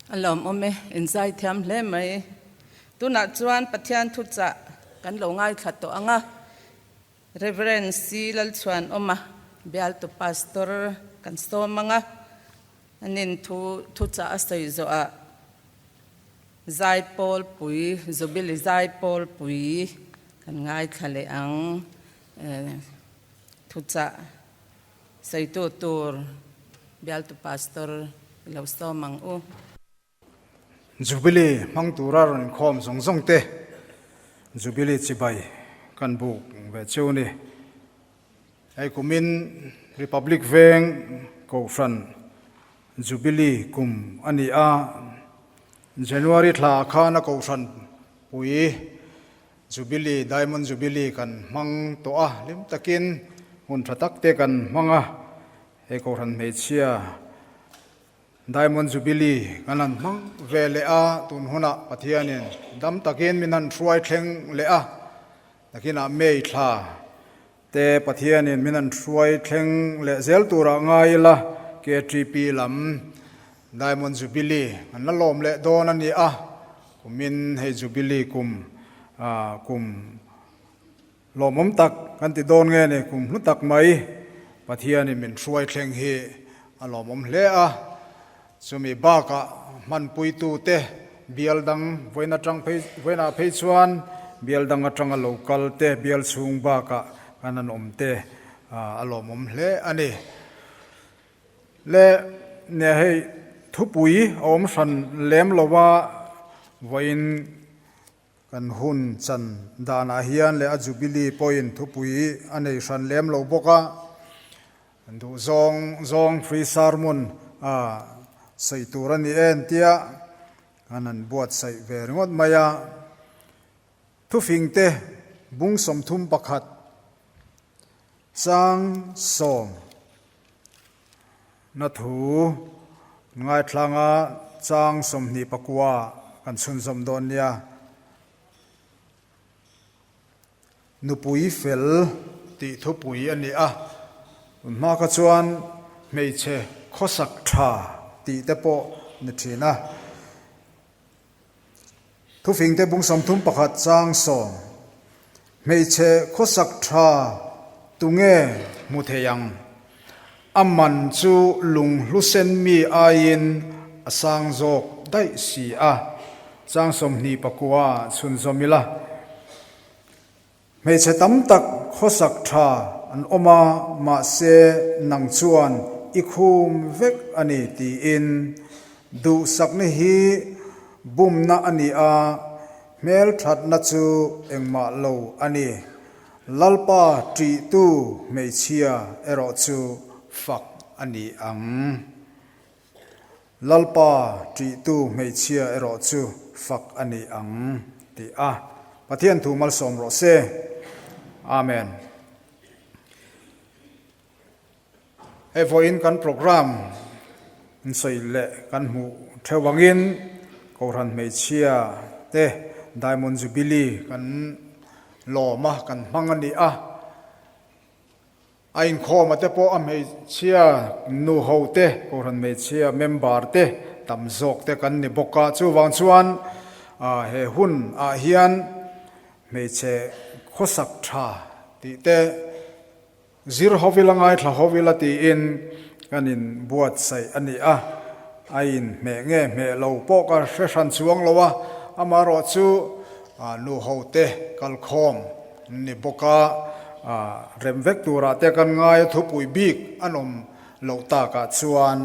[SPEAKER 1] A lawmawm e, in zaithiam hle mai. Tunah chuan Pathian thuchah kan lo ngaithla tawh ang a, Rev. C. Lalchhuanawma bialtu Pastor kan sawm ang a, anin thu thuchah a sawi zawhah Zaipawl pui, Jubilee Zaipawl pui kan ngaithla leh ang. Thuchah sawitu tur bialtu Pastor i lo sawm ang u.
[SPEAKER 5] Jubilee hmang tura rawn inkhawm zawng zawng te Jubilee chibai kan buk ve cheu ni. Hei kumin Republic Veng Kohhran Jubilee kum a ni a, January thla khan a Kohhran pui Jubilee, Diamond Jubilee kan hmang tawh a, hlim takin hun tha tak te kan hmang a, hei Kohhran hmeichhia Diamond Jubilee kan han hmang ve leh a, tun hunah Pathianin dam takin min han hruai thleng leh a, nakinah May thla te Pathianin min han hruai thleng leh zel turah ngai ila KTP lam Diamond Jubilee kan la lawm leh dawn a ni a, kumin hei Jubilee kum kum Lawmawm tak kan ti dawn nge ni, kum hlu tak mai Pathianin min hruai thleng hi a lawmawm hle a. Chumi bakah hmanpuitute bial dang vawiin atang phei vawiinah phei chuan bial dang atanga lo kal te bial chhung bakah kan han awm te a lawmawm hle a ni. Le nia hei thupui a awm hran lem lo a, vawiin Kan hun chan danah hian leh a Jubilee pawhin thupui a nei hran lem lo bawk a, duh zawng zawng free sermon a sawi tur a ni en tia kan han buatsaih ve ringawt mai a. Thufingte bung 31 chang sawm Na thu ngaithlanga chang 29 kan chhunzawm dawn nia. Nupui fel tih thupui a ni a, tun hma kha chuan hmeichhe khawsak tha tih te pawh ni thin a. Thufingte bung 31 chang 10, Hmeichhe khawsak tha tunge hmu thei ang? A man chu lunghlu sen mi aiin a sang zawk daih si a. Chang 29 chhunzawm ila. Hmeichhe tam tak khawsak tha an awm a, mahse nang chuan i khum vek a ni tiin duhsakna hi bumna a ni a, hmelthatna chu engmah lo a ni. Lalpa ṭihtu hmeichhia erawh chu fak a ni ang. Lalpa ṭihtu hmeichhia erawh chu fak a ni ang, tih a Pathian thu malsawm rawh se. Amen. Hei vawiin kan program an sawi leh kan hmuh theuh angin Kohhran hmeichhia te Diamond Jubilee kan lawm a, kan hmang a ni a. A inkhawm a te pawh a hmeichhia nu ho te, Kohhran hmeichhia member te tam zawk te kan ni bawk a. Chuvang chuan he hun ah hian hmeichhe khawsak tha tih te zir ho ila ngaithla ho ila tiin kan in buatsaih a ni a. A inhmeh nge hmeh lo pawh ka hre hran chuang lo a, amaherawh chu nu ho te kalkhawm Ni bawk a, rem vek turah te kan ngai a thupui bik an awm loh takah chuan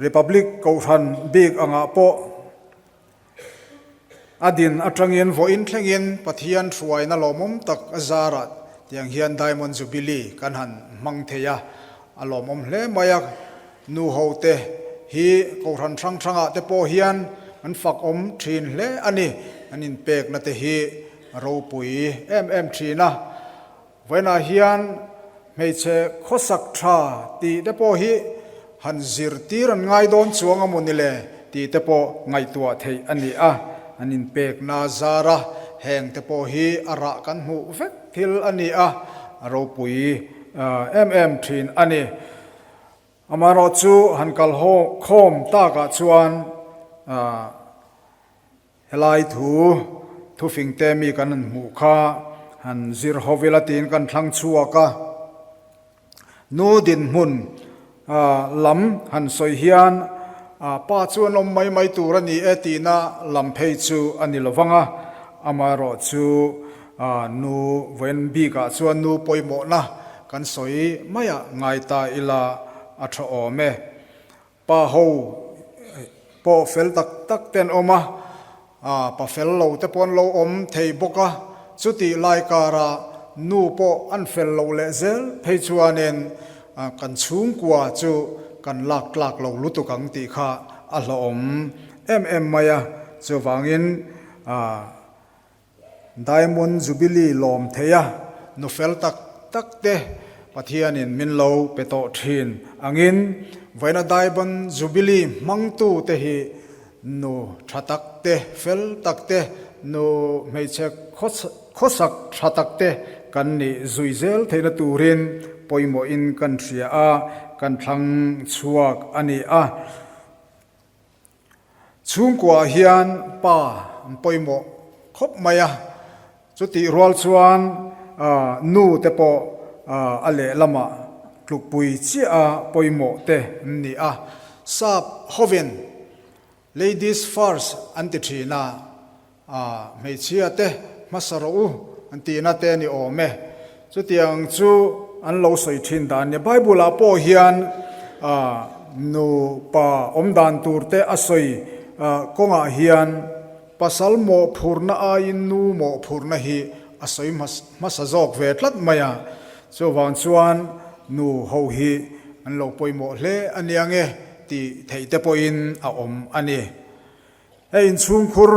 [SPEAKER 5] Republic Kohhran bik angah pawh a din atangin vawiin thlengin Pathian hruaina lawmawm tak a zarah tiang hian Diamond Jubilee kan han hmang thei a, a lawmawm hle mai a. Nu ho te hi Kohhran hrang hrangah te pawh hian an fak awm thin hle a ni. An inpekna te hi a ropui em em thin a. Vawiinah hian hmeichhe khawsak tha tih te pawh hi han zirtir an ngai dawn chuang a maw ni le tih te pawh ngaihtuah theih a ni a. An inpekna zara heng te pawh hi a rah kan hmuh vek thil a ni a, a ropui em em thin a ni. Amaherawhchu han kal khawm takah chuan helai thu thufingte mi kan han hmuh kha han zir ho ila tiin kan thlang chhuak a. Nu dinhmun lam han sawi hian pa chu an awm mai mai tur a ni e tihna lam phei chu a ni lo vang a, amaherawhchu nu vawiin bikah chuan nu pawimawhna kan sawi maiah ngai ta ila a tha awm e. Pa ho pawh fel tak tak te an awm a, pa fel lo te pawh an lo awm thei bawk a, chutih lai kara nu pawh an fel lo leh zel phei chuanin kan chhungkua chu kan lak tlak lo lutuk ang tih kha a hlauhawm em em mai a, chuvangin Diamond Jubilee lawm thei a, nu fel tak tak te Pathianin min lo pe tawh thin angin vawiina Diamond Jubilee hmangtu te hi nu tha tak te, fel tak te, nu hmeichhe khawsak tha tak te kan nih zui zel theihna turin pawimawhin kan hria a, kan thlang chhuak a ni a. Chhungkuaah hian pa an pawimawh khawp mai a, chutih rual chuan nu te pawh a lehlamah tlukpui chiah a pawimawh te an ni a. Sap hovin ladies first an ti thin a, hmeichhia te hmasa rawh u an tihna te a ni awm e. Chutiang chu an lo sawi thin dan nia. Bible ah pawh hian nupa awm dan tur te a sawi kawngah hian pasal mawhphurhna aiin nu mawhphurhna hi a sawi hmasa zawk ve tlat mai a. Chuvang chuan nu ho hi an lo pawimawh hle a nia nge tih theih te pawhin a awm a ni. Hei inchhungkhur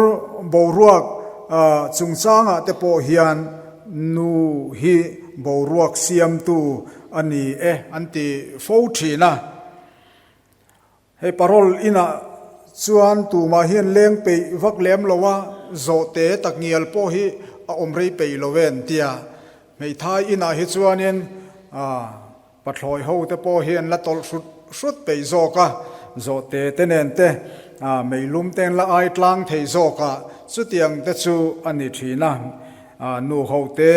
[SPEAKER 5] boruak chungchangah te pawh hian nu hi boruak siamtu a ni e an ti fo thin a. Hei parole inah chuan tumah hian leng peih vak lem lo a, zawhte takngial pawh hi a awm rei peih lo e an ti a. Hmeithai inah hi chuanin Pathlawi ho te pawh hi an la tawlh hrut hrut peih zawk a, zawhte te nen te meilum te an la ai tlang thei zawk a, chutiang te chu a ni thin a, nu ho te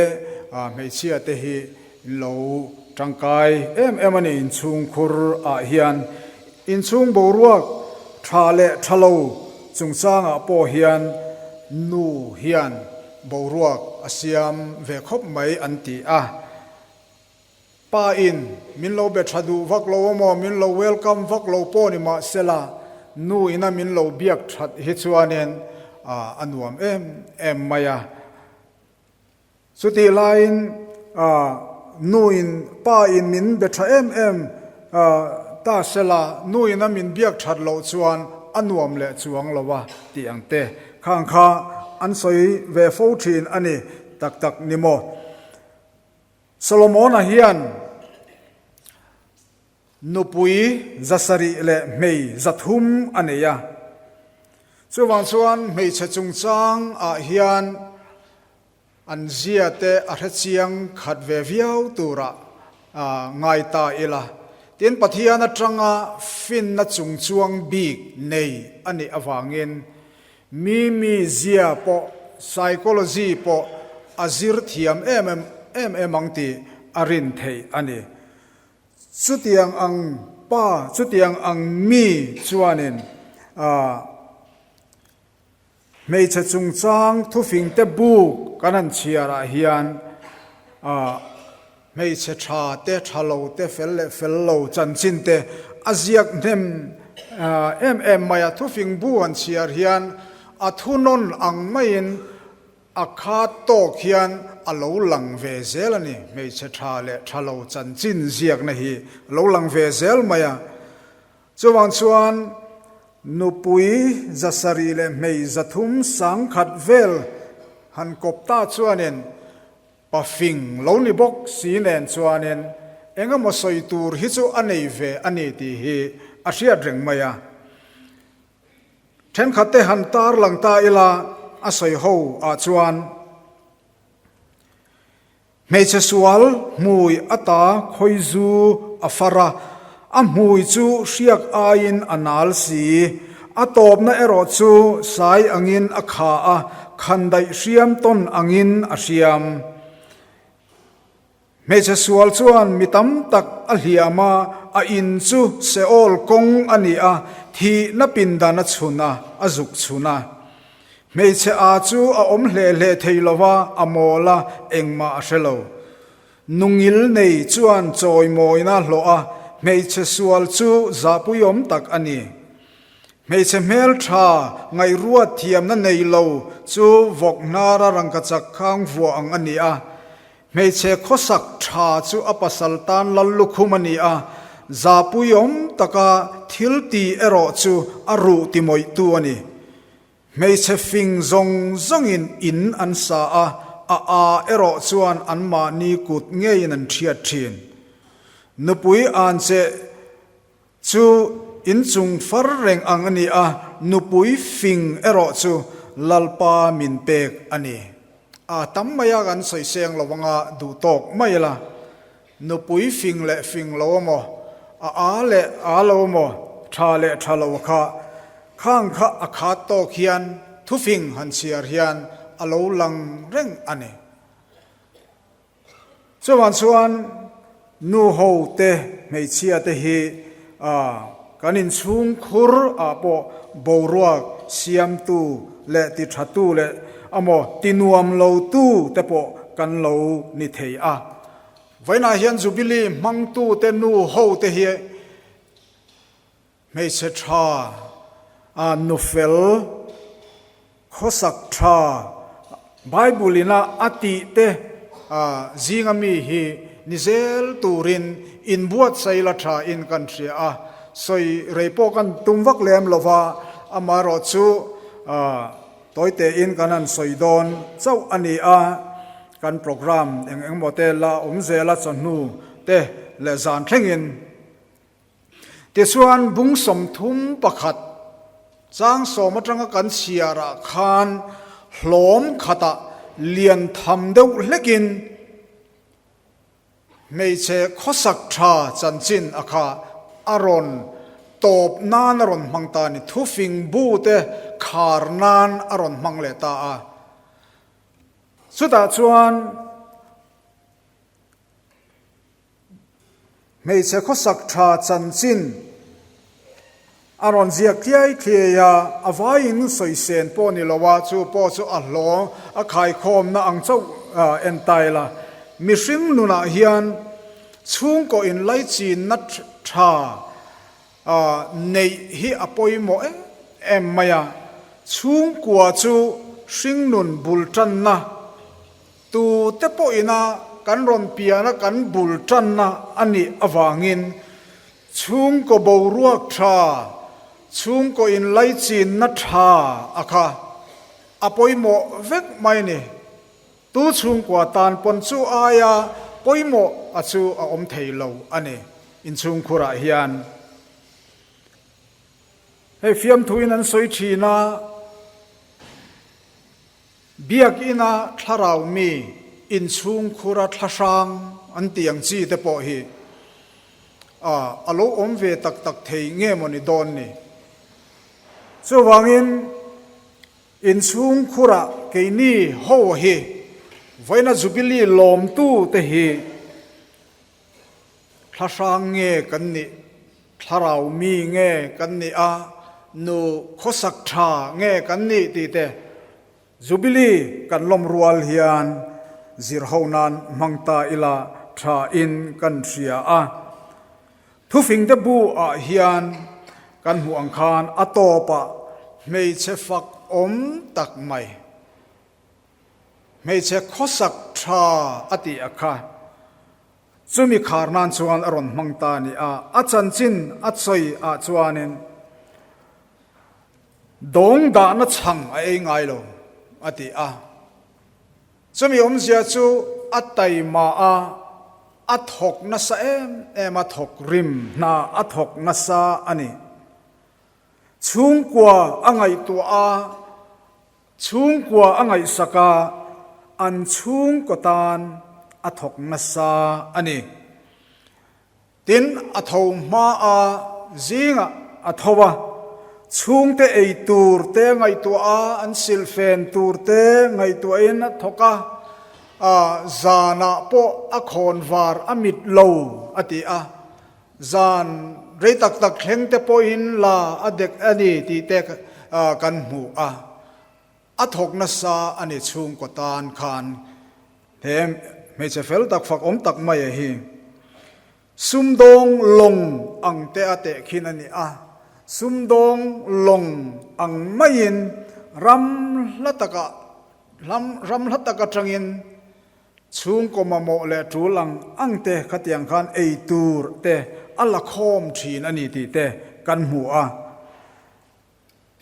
[SPEAKER 5] hmeichhia te hi in lo tangkai em em a ni inchhungkhur ah hian. Inchhung boruak tha leh tha lo chungchangah pawh hian nu hian boruak a siam ve khawp mai an ti a. Pa in min lo be tha duh vak lo amaw, min lo welcome vak lo pawh ni mah sela, nu ina min lo biak that hi chuanin a nuam em em mai a. Chutih laiin nu in pa in min be tha em em ta sela, nu ina min biak that loh chuan a nuam leh chuang lo a tih ang te khang kha an sawi ve fo thin a ni tak tak ni maw. Solomona hian nupui 700 leh hmei 300 a nei a. Chuvang chuan hmeichhe chungchang ah hian an zia te a hrechiang khat ve viau turah ngai ta ila. Tin, Pathian atanga finna chungchuang bik nei a nih avangin Mi mi zia pawh psychology pawh a zir thiam em em em ang tih a rin theih a ni. Chutiang ang pa, chutiang ang mi chuanin hmeichhe chungchang thufingte buk kan han chhiarah hian Hmeichhe tha te, tha lo te, fel leh fel lo chanchin te a ziak hnem em em mai a. Thufing bu han chhiar hian a thunawn ang maiin a khat tawk hian a lo lang ve zel a ni. Hmeichhe tha leh tha lo chanchin ziakna hi a lo lang ve zel mai a. Chuvang chuan nupui 700 leh hmei 350 vel han kawp ta chuanin Pa fing lo ni bawk si nen chuanin eng emaw sawi tur hi chu a nei ve a ni tih hi a hriat reng mai a. Thenkhat te han tar lang ta ila a sawi ho ah chuan hmeichhe sual hmui ata khawizu a far a. A hmui chu hriak aiin a nal si. A tawpna erawh chu sai angin a kha a, khandaih hriam tawn angin a hriam. Hmeichhe sual chuan mi tam tak a hliam a, a in chu Seol kawng a ni a, thihna pindan a chhun a, a zuk chhun a. Hmeichhe a chu a awm hle hle thei lo va, a mawl a, engmah a hre lo. Nungil nei chuan chawimawina hlawh a, hmeichhe sual chu zahpuiawm tak a ni. Hmeichhe hmeltha ngaihruat thiamna nei lo chu vawk hnara rangkachak khang vuah ang a ni a. Hmeichhe khawsak tha chu a pasal tan lal lukhum a ni a, zahpuiawm taka thil ti erawh chu a ruh timawihtu a ni. Hmeichhe fing zawng zawngin in an sa a, a aa erawh chuan anmahni kut ngeiin an thiat thin. Nupui an che Chu inchung far reng ang a ni a, nupui fing erawh chu Lalpa min pek a ni. A tam mai a kan sawi seng lo anga duh tawk mai ila, nupui fing leh fing lo emaw, a a leh a lo emaw, tha leh tha lo kha, khang kha a khat tawk hian thufing han chhiar hian a lo lang reng a ni. Chuvang chuan nu ho te hmeichhia te hi kan inchhung khur ah pawh boruak siamtu leh ti tha tu leh amaw ti nuam lo tu te pawh kan lo ni thei a. Vawiinah hian Jubilee hmangtu te nu ho te hi Hmeichhe tha, a nu fel, khawsak tha, Bible ina a tih te zinga mi hi ni zel turin inbuatsaih la tha in kan hria a, sawi rei pawh kan tum vak lem lo va, amaherawh chu tawi tein kan han sawi dawn chauh a ni a, kan programme eng engemaw te la awm zel a chawhnu te leh zan thlengin. Tichuan, bung 31 chang sawm atanga kan chhiarah khan hlawm khatah lian tham deuh hlekin hmeichhe khawsak tha chanchin a kha a rawn tawp nan a rawn hmang ta a ni. Thufing bu te khar nan a rawn hmang leh ta a. Chutah chuan. Hmeichhe khawsak tha chanchin a rawn ziak tliai tliai a, a vaiin sawisen pawh ni lo a, chu pawh chu a hlawng a khaikhawmna ang chauh en ta ila. Mihring nunah hian chhungkaw inlaichinna tha neih hi a pawimawh em em mai a, chhungkua chu hringnun bul tanna Tu te pawhina kan rawn piana kan bul tanna a nih avangin chhungkaw boruak tha, chhungkaw inlaichinna tha a kha a pawimawh vek mai ni. Tu chhungkua tan pawn chu aia pawimawh a chu a awm thei lo a ni inchhungkhurah hian. Hei fiamthuin an sawi thin a. Biakina thlarau mi inchhungkhura thlahrang an tih ang chi te pawh hi a lo awm ve tak tak thei nge maw ni dawn ni. Chuvangin inchhungkhura keini ho hi vawiina Jubilee lawmtu te hi Thlahrang nge kan nih? Thlarau mi nge kan nih a, nu khawsak tha nge kan nih tih te Jubilee kan lawm rual hian zirho nan hmang ta ila tha in kan hria a. Thufingte bu ah hian kan hmuh ang khan a tawpah hmeichhe fak awm tak mai. Hmeichhe khawsak tha a tih a kha. Chumi khar nan chuan a rawn hmang ta a ni a, a chanchin a sawi ah chuanin dawng dahna chhang a ei ngai lo a ti a. Chumi awmzia chu a taima a, a thawk nasa em em a, thawk rim hna a thawk nasa a ni. Chhungkua a ngaihtuah a, Chhungkua a ngaihsak a, an chhungkaw tan a thawk nasa a ni. Tin, a tho hma a, zingah a tho a, chhungte ei tur te ngaihtuah a, an silhfen tur te ngaihtuahin a thawk a, a zanah pawh a khawn var a mit lo a ti a, zan rei tak tak thleng te pawhin la a dek a ni tih te kan hmu a. A thawk nasa a ni chhungkaw tan khan he hmeichhe fel tak fak awm tak mai a hi. Sumdawng lawng ang te a tehkhin a ni a, sumdawng lawng ang maiin ram hla takah ram hla tak atangin chhungkaw mamawh leh tul ang ang te khatiang khan ei tur te a la khawm thin a ni tih te kan hmu a.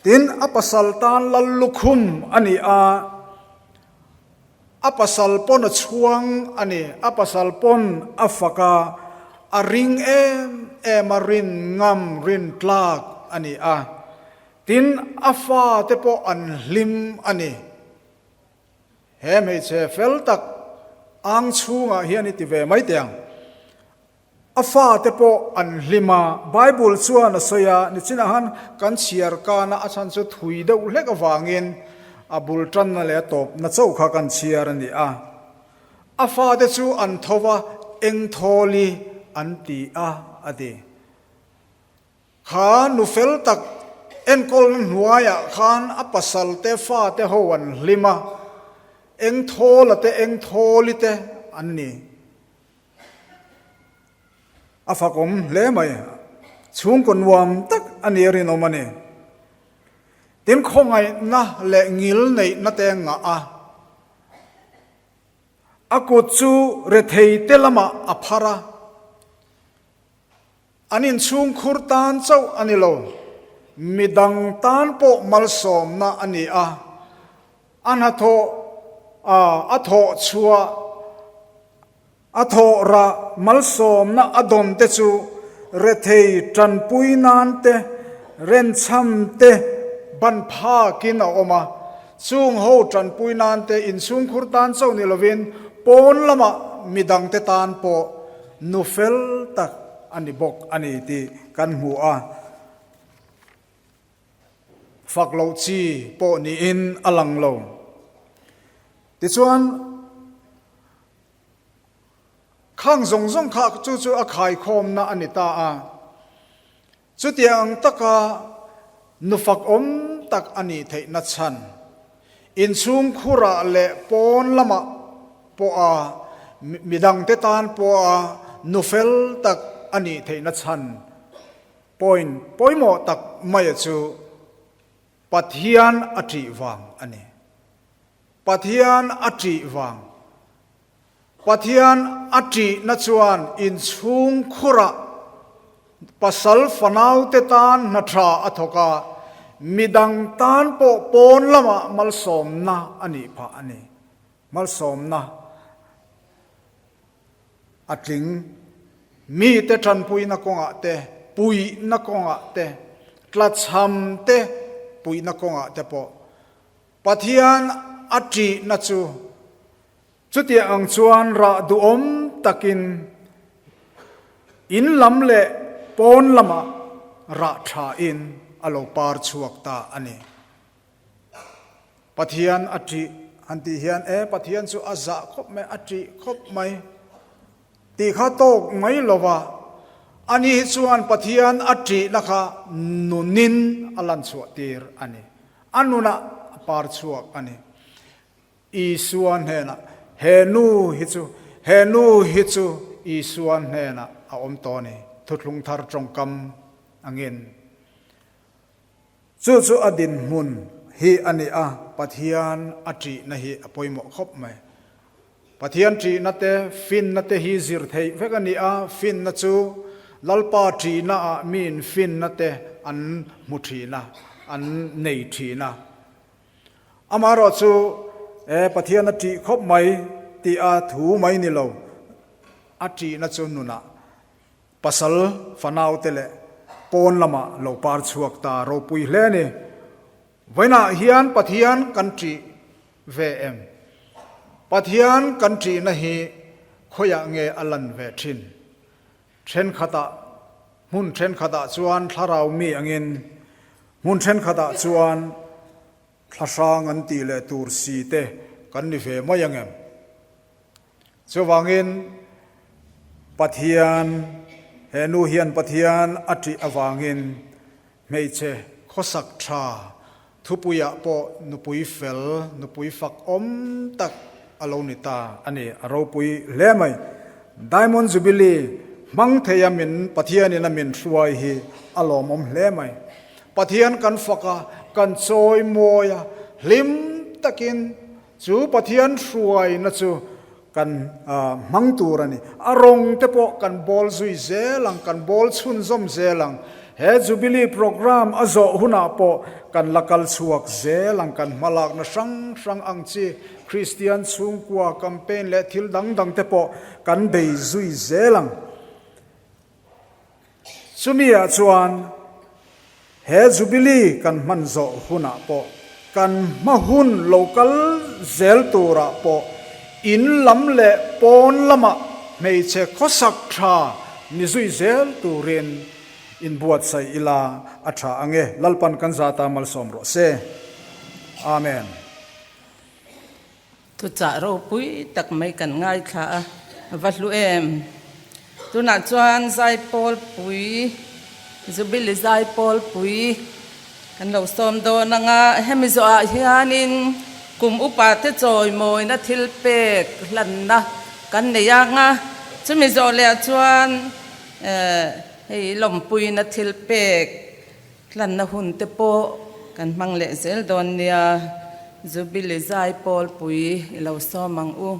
[SPEAKER 5] Tin, a pasal tan lal lukhum a ni a, a pasal pawn a chhuang a ni, a pasal pawn a fak a, a ring em em a, rin ngam, rin tlak a ni a. Tin, a fate pawh an hlim a ni. He hmeichhe fel tak ang chhungah hian i ti ve mai teh ang. A fate pawh an hlim a, Bible chuan a sawi a, nichinah han kan chhiar kana a chhan chu thui deuh hlek avangin a bul tanna leh a tawpna chauh kha kan chhiar a ni a. A fate chu an tho va, eng thawli an ti a, a ti. Kha nu fel tak enkawlna hnuaiah khan a pasalte fate ho an hlim a, eng thawla te eng thawli te an ni. A fakawm hle mai. Chhungkaw nuam tak a ni a rinawm a ni. Tin khawngaihna leh ngil neihna te ngah a. A kut chu rethei te lamah a phar a. An inchhungkhur tan chauh a ni lo, midang tan pawh malsawmna a ni a. A hnathawh a a thawh chhuah a thawh rah malsawmna a dawn te chu rethei tanpui nan te renchham te ban phakin a awm a. Chung ho tanpui nan te inchhungkhur tan chauh ni lovin pawn lamah midang te tan pawh nu fel tak a ni bawk a ni tih kan hmu a. Fak loh chi pawh niin a lang lo. Tichuan, khang zawng zawng kha chu chu a khaikhawmna a ni ta a. Chutiang taka nu fakawm tak a nih theihna chhan, inchhungkhurah leh pawn lamah pawha midangte tan pawha nu fel tak a nih theihna chhan Point pawimawh tak maia chu Pathian a ṭih vang a ni. Pathian a ṭih vang. Pathian a ṭihna chuan inchhung khurah pasal fanaute tan hna ṭha a thawk a, midang tan pawh pawn lamah malsawmna a nih phah a ni. Malsawmna. A tling. Mite tanpuina kawngah te, puihna kawngah te, tlachham te puihna kawngah te pawh Pathian a ṭihna chu chutiang ang chuan rah duhawm takin in lam leh pawn lamah rah ṭhain a lo par chhuak ta a ni. Pathian a ṭih han tih hian e Pathian chu a zah khawp mai, a ṭih khawp mai tih kha tawk mai lo va, ani hi chuan Pathian a ṭihna kha nunin a lan chhuah tir a ni. A nunah a par chhuak a ni. Isua hnenah, He nu hi chu, he nu hi chu Isua hnenah a awm tawh a ni, thuthlung thar tawngkam angin. Chu chu a dinhmun hi a ni a, Pathian a ṭihna hi a pawimawh khawp mai. Pathian ṭihna te, finna te hi zir theih vek a ni a, finna chu Lalpa ṭihnaah miin finna te an hmu ṭhin a, an nei ṭhin a. Amaherawh chu, e, Pathian a ṭih khawp mai tih a thu mai ni lo, a ṭihna chu nunah Pasal fanaute leh pawn lamah lo par chhuak ta ropui hle a ni. Vawiinah hian Pathian kan ṭih ve em? Pathian kan ṭihna hi khawiah nge a lan ve ṭhin? Thenkhatah, hmun thenkhatah chuan thlarau mi angin, hmun thenkhatah chuan thlahrang an tih leh tur si te kan ni ve mai ang em? Chuvangin Pathian, he nu hian Pathian a ṭih avangin hmeichhe khawsak ṭha Thupuiah pawh nupui fel, nupui fak awm tak a lo ni ta a ni. A ropui hle mai. Diamond Jubilee hmang theia min Pathianin a min hruai hi a lawmawm hle mai. Pathian kan fak a, kan chawi mawi a, hlim takin chu Pathian hruaina chu kan hmang tur a ni. A rawng te pawh kan bawl zui zel ang, kan bawl chhunzawm zel ang. He Jubilee programme a zawh hunah pawh kan la kal chhuak zel ang, kan hmalakna hrang hrang ang chi Kristian chhungkua campaign leh thil dang dang te pawh kan bei zui zel ang. Chumi ah chuan he Jubilee kan hman zawh hunah pawh kan hma hun lo kal zel turah pawh in lam leh pawn lamah hmeichhe khawsak tha ni zui zel turin inbuatsaih ila a tha ang e. Lalpan kan zata malsawm rawh se. Amen.
[SPEAKER 1] Thuchah ropui tak mai kan ngaithla a, va hlu em? Tunah chuan Zaipawlpui, Jubilee Zaipawlpui kan lo sawm dawn ang a, hemi zawhah hianin kum upa te chawimawina thil pek hlanna kan nei ang a, chumi zawh leh ah chuan hei lawmpuina thil pek Tlanna hun te pawh kan hmang leh zel dawn nia, Jubilee zai pawlpui i lo sawm ang u.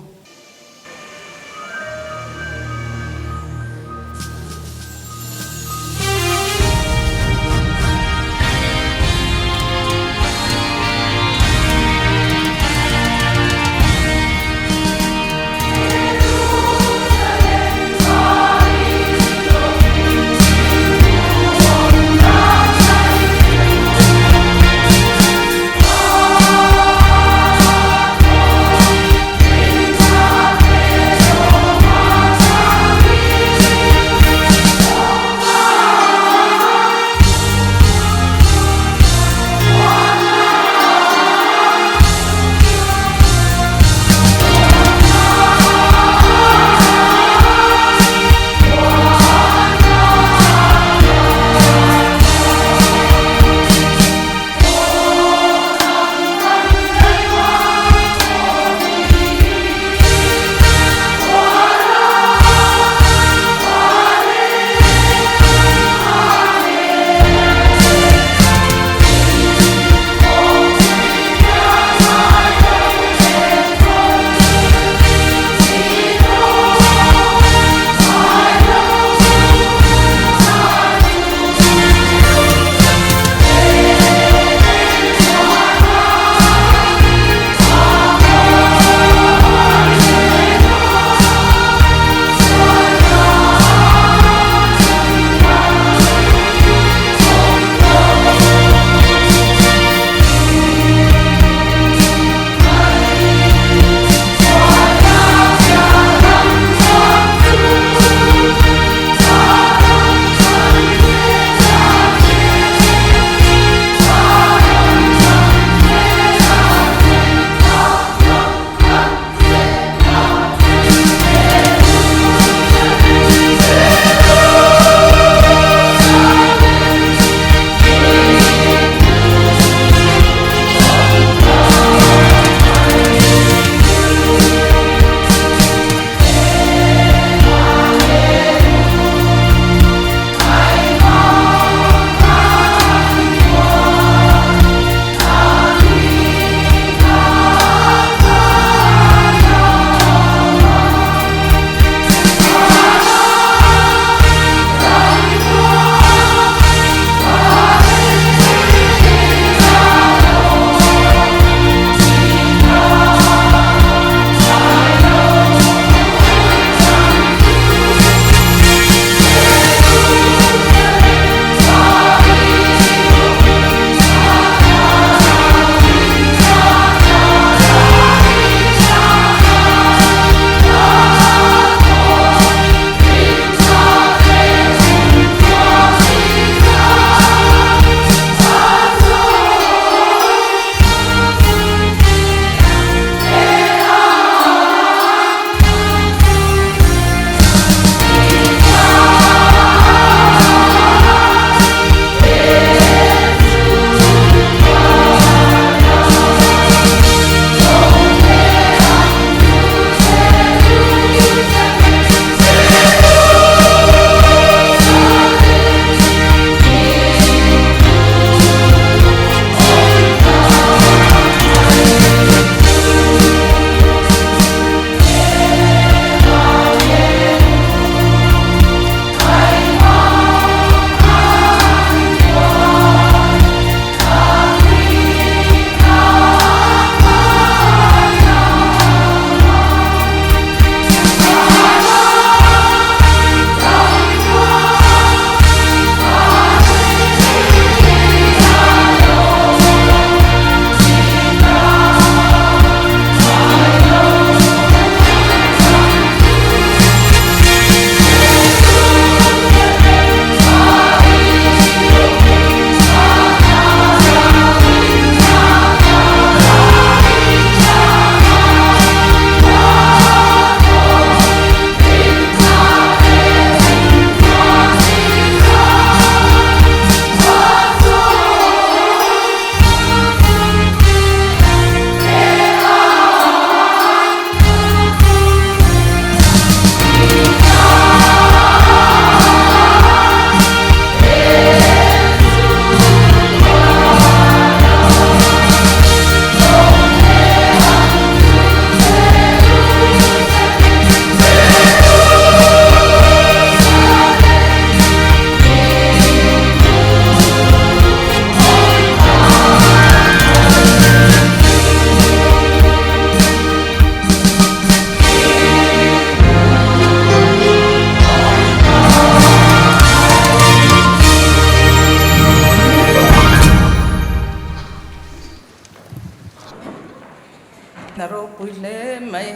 [SPEAKER 1] a ropui hle mai.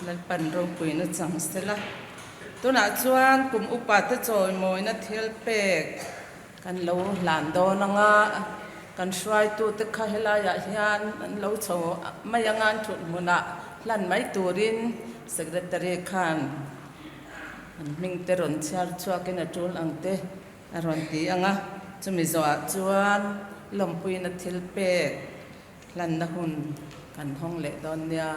[SPEAKER 1] Lalpan ropuina chang sela. Tunah chuan kum upa te chawimawina thil pek kan lo hlan dawn anga kan hruaitute kha helaiah hian an lo chho mai anga an thut hmunah hlan mai turin Secretary khan an hming te rawn chhiar chhuakin a tul ang te a rawn ti anga chumi zawhah chuan lawmpuina thil pek Hlanna hun kan hawng leh dawn nia.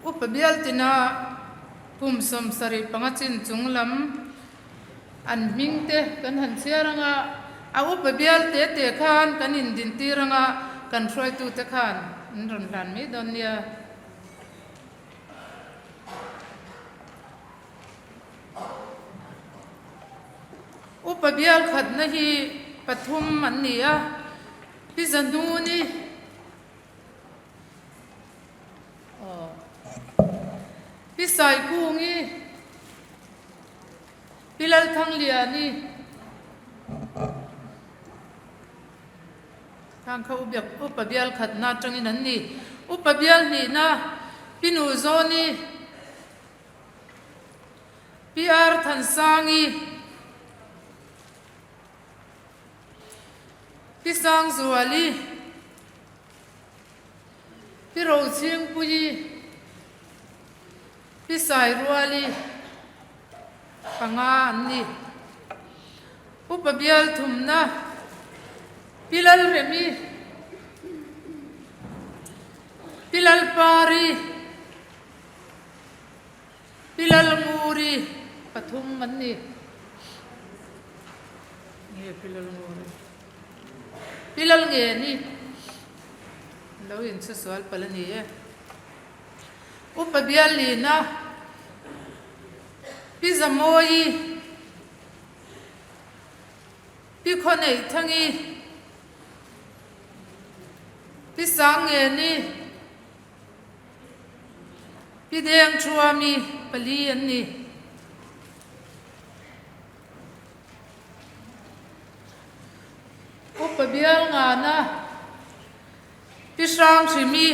[SPEAKER 3] Upa bialtina kum 75 chin chung lam an hming te kan han chhiar anga a upa bial te te khan kan indintir anga kan hruaitute khan an rawn hlan mai dawn nia. Upa bial khatna hi pathum an ni a, Pi Zahnuni, Pi Saikungi, Pi Lalthangliani, Khang kha upa bial khatna atangin an ni. Upa bial hnihna Pi Nuzawni, Pi Ar Thansangi, Pi Sangzuali, Pi Rochhingpuii, Pi Sairuali panga an ni. Upa bial thumna Pi Lalremi, Pi Lalpari, Pi Lalnguri pathum an ni. Nge Pi Lalnguri? Pi Lalngeni lo inchhusual palh a ni e. Upa Bialina, Pi Zamawii, Pi Khawneithangi, Pi Sangngeni, Pi Dengthuami pali an ni. Upa Bialngana, Pi Hranghrimi,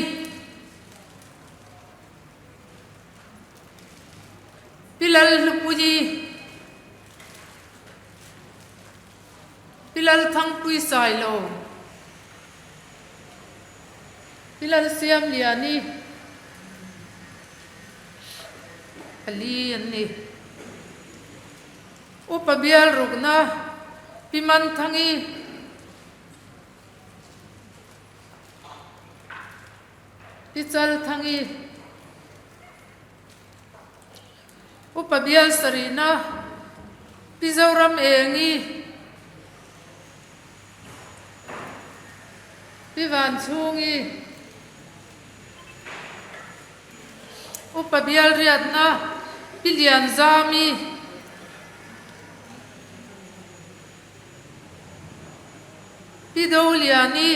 [SPEAKER 3] Pi Lalhlupuii, Pi Lalthangpui Sailo, Pi Lalsiamliani, pali an ni. Upa Bialrukna, Pi Manthangi, Pi Chalthangi, Upa Bial Sarihna, Pi Zoram Engi, Pi Vanchhungi, Upa Bial Riatna, Pi Lianzami, Pi Doliani,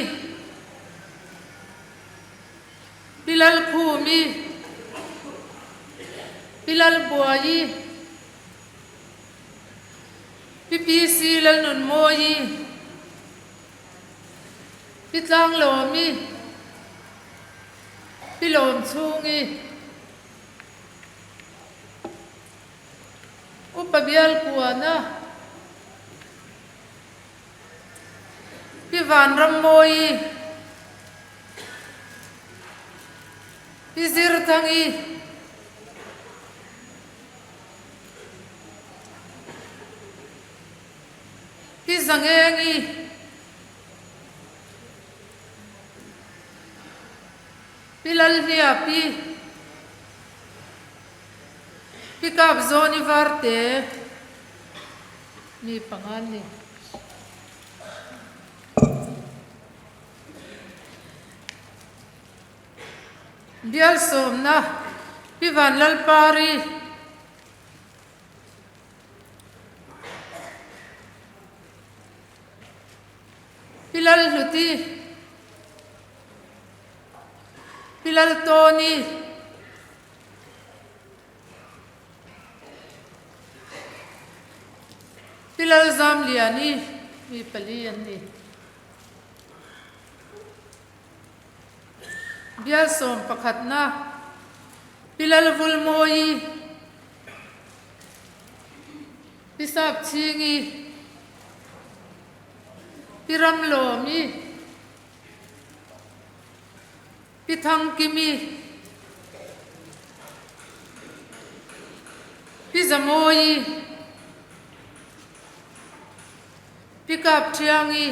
[SPEAKER 3] Pi Lalkhumi, Pi Lalbuaii, Pi PC Lalnunmawii, Pi Tlanglawmi, Pi Lawmchhungi, Upa Bialkuana, Pi Vanrammawii, Pi Zirthangi, Pi Zangengi, Pi Lalhliapi, Pi Kapzawni Varte, Mi panga an ni. Bial sawmna Pi Vanlalpari Pi Lalhluti Pi Laltawni. Zamliani, mi pali an ni. Bial sawm pakhatna, Pi Lalvulmawii, Pi Sapchhingi, Pi Ramlawmi, Pi Thangkimi, Pi Zamawii, Pi Kapthiangi,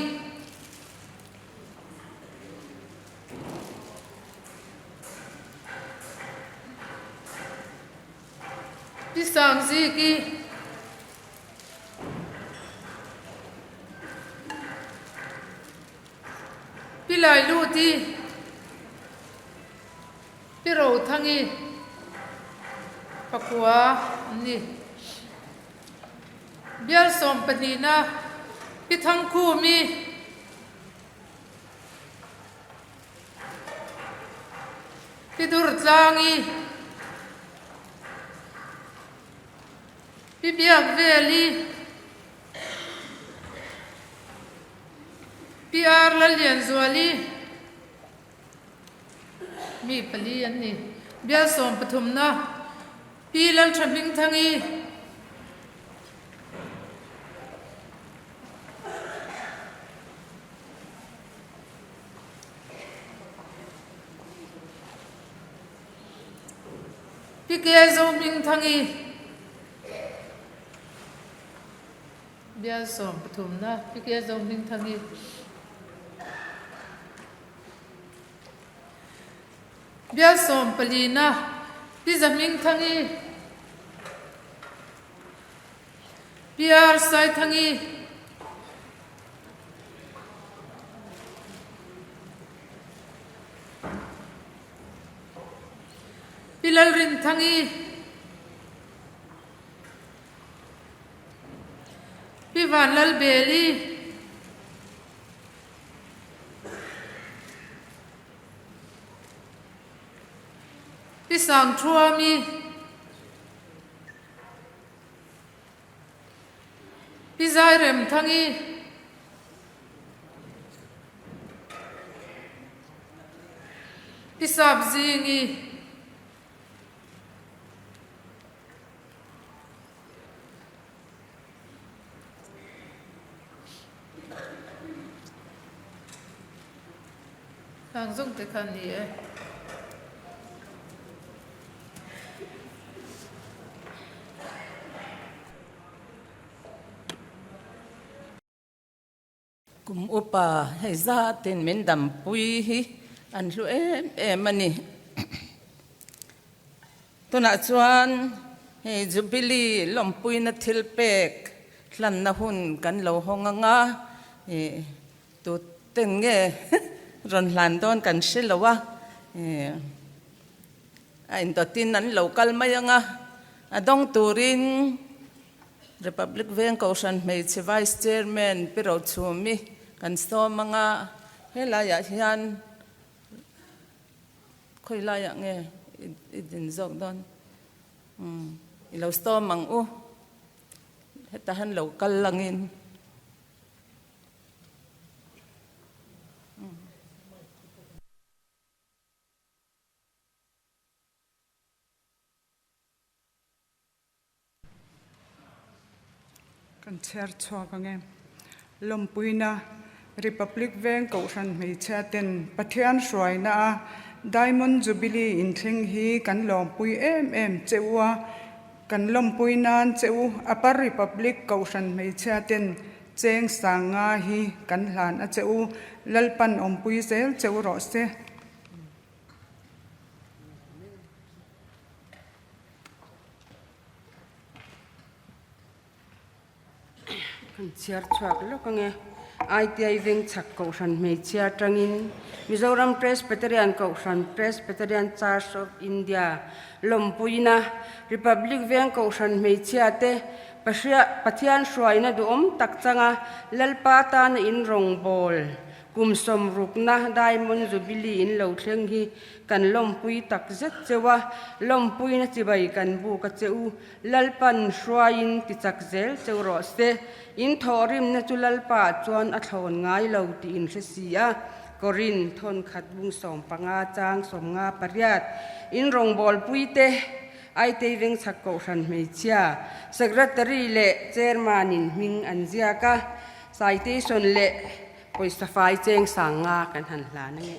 [SPEAKER 3] Pi Sangziki, Pi Lailuti, Pi Rothangi, pakua an ni. Bial sawm pahnihna Pi Thangkhumi, Pi Durtlangi, Pi Biakveli, Pi Ar Lallianzuali, mi pali an ni. Bial sawm pathumna Pi Laltha Hmingthangi, Pi Ke Zo Hmingthangi, Bial sawm pathumna Pi Ke Zo Hmingthangi. Bial sawm palina Pi Za Hmingthangi, Pi Ar Saithangi, Pi Lalrinthangi, Pi Vanlalbeli, Pi Sangthuami, Pi Zairemthangi, Pi Sapzingi, Hang zawng te kha ni e.
[SPEAKER 1] Kum upa hei zatin min dampui hi an hlu em em a ni. Tunah chuan hei Jubilee lawmpuina thil pek hlanna hun kan lo hawng ang a, ih tuten nge rawn hlan dawn kan hre lo a, ih a indawtin an lo kal mai ang a, a dawng turin Republic Veng Kohhran Hmeichhe Vice Chairman Pi Rochhumi kan sawm ang a, helaiah hian Khawi laiah nge i din zawk dawn? Umm, i lo sawm ang u. Heta han lo kal langin.
[SPEAKER 6] Kan chhiar chhuak ang e. Lawmpuina Republic Veng Kohhran hmeichhia ten Pathian hruaina a Diamond Jubilee inthleng hi kan lawmpui em em che u a, kan lawmpui nan che u Upper Republic Kohhran hmeichhia ten cheng sang nga hi kan hlan a che u, Lalpan awmpui zel che u rawh se.
[SPEAKER 7] Kan chhiar chhuak lawk ang e. ITI Vengchhak Kohhran hmeichhia atangin Mizoram Presbyterian Kohhran Presbyterian Church of India lawmpuina Republic Veng Kohhran hmeichhia te Pathian hruaina duhawm tak changa Lalpa tana in rawngbawl. Kum sawmrukna Diamond Jubilee in lo thleng hi kan lawmpui tak zet cheu a, lawmpuina chibai kan buk a che u. Lalpan hruaiin tichak zel cheu rawh se. In thawhrimna chu Lalpa chuan a thlawn ngai lo tih in hre si a. Korin thawnkhat bung 15 chang 58 In rawngbawlpui te Aitei Vengchhak Kohhran hmeichhia Secretary leh Chairman in hming an ziak a, Citation leh pawisa fai cheng sang nga kan han hlan a nge.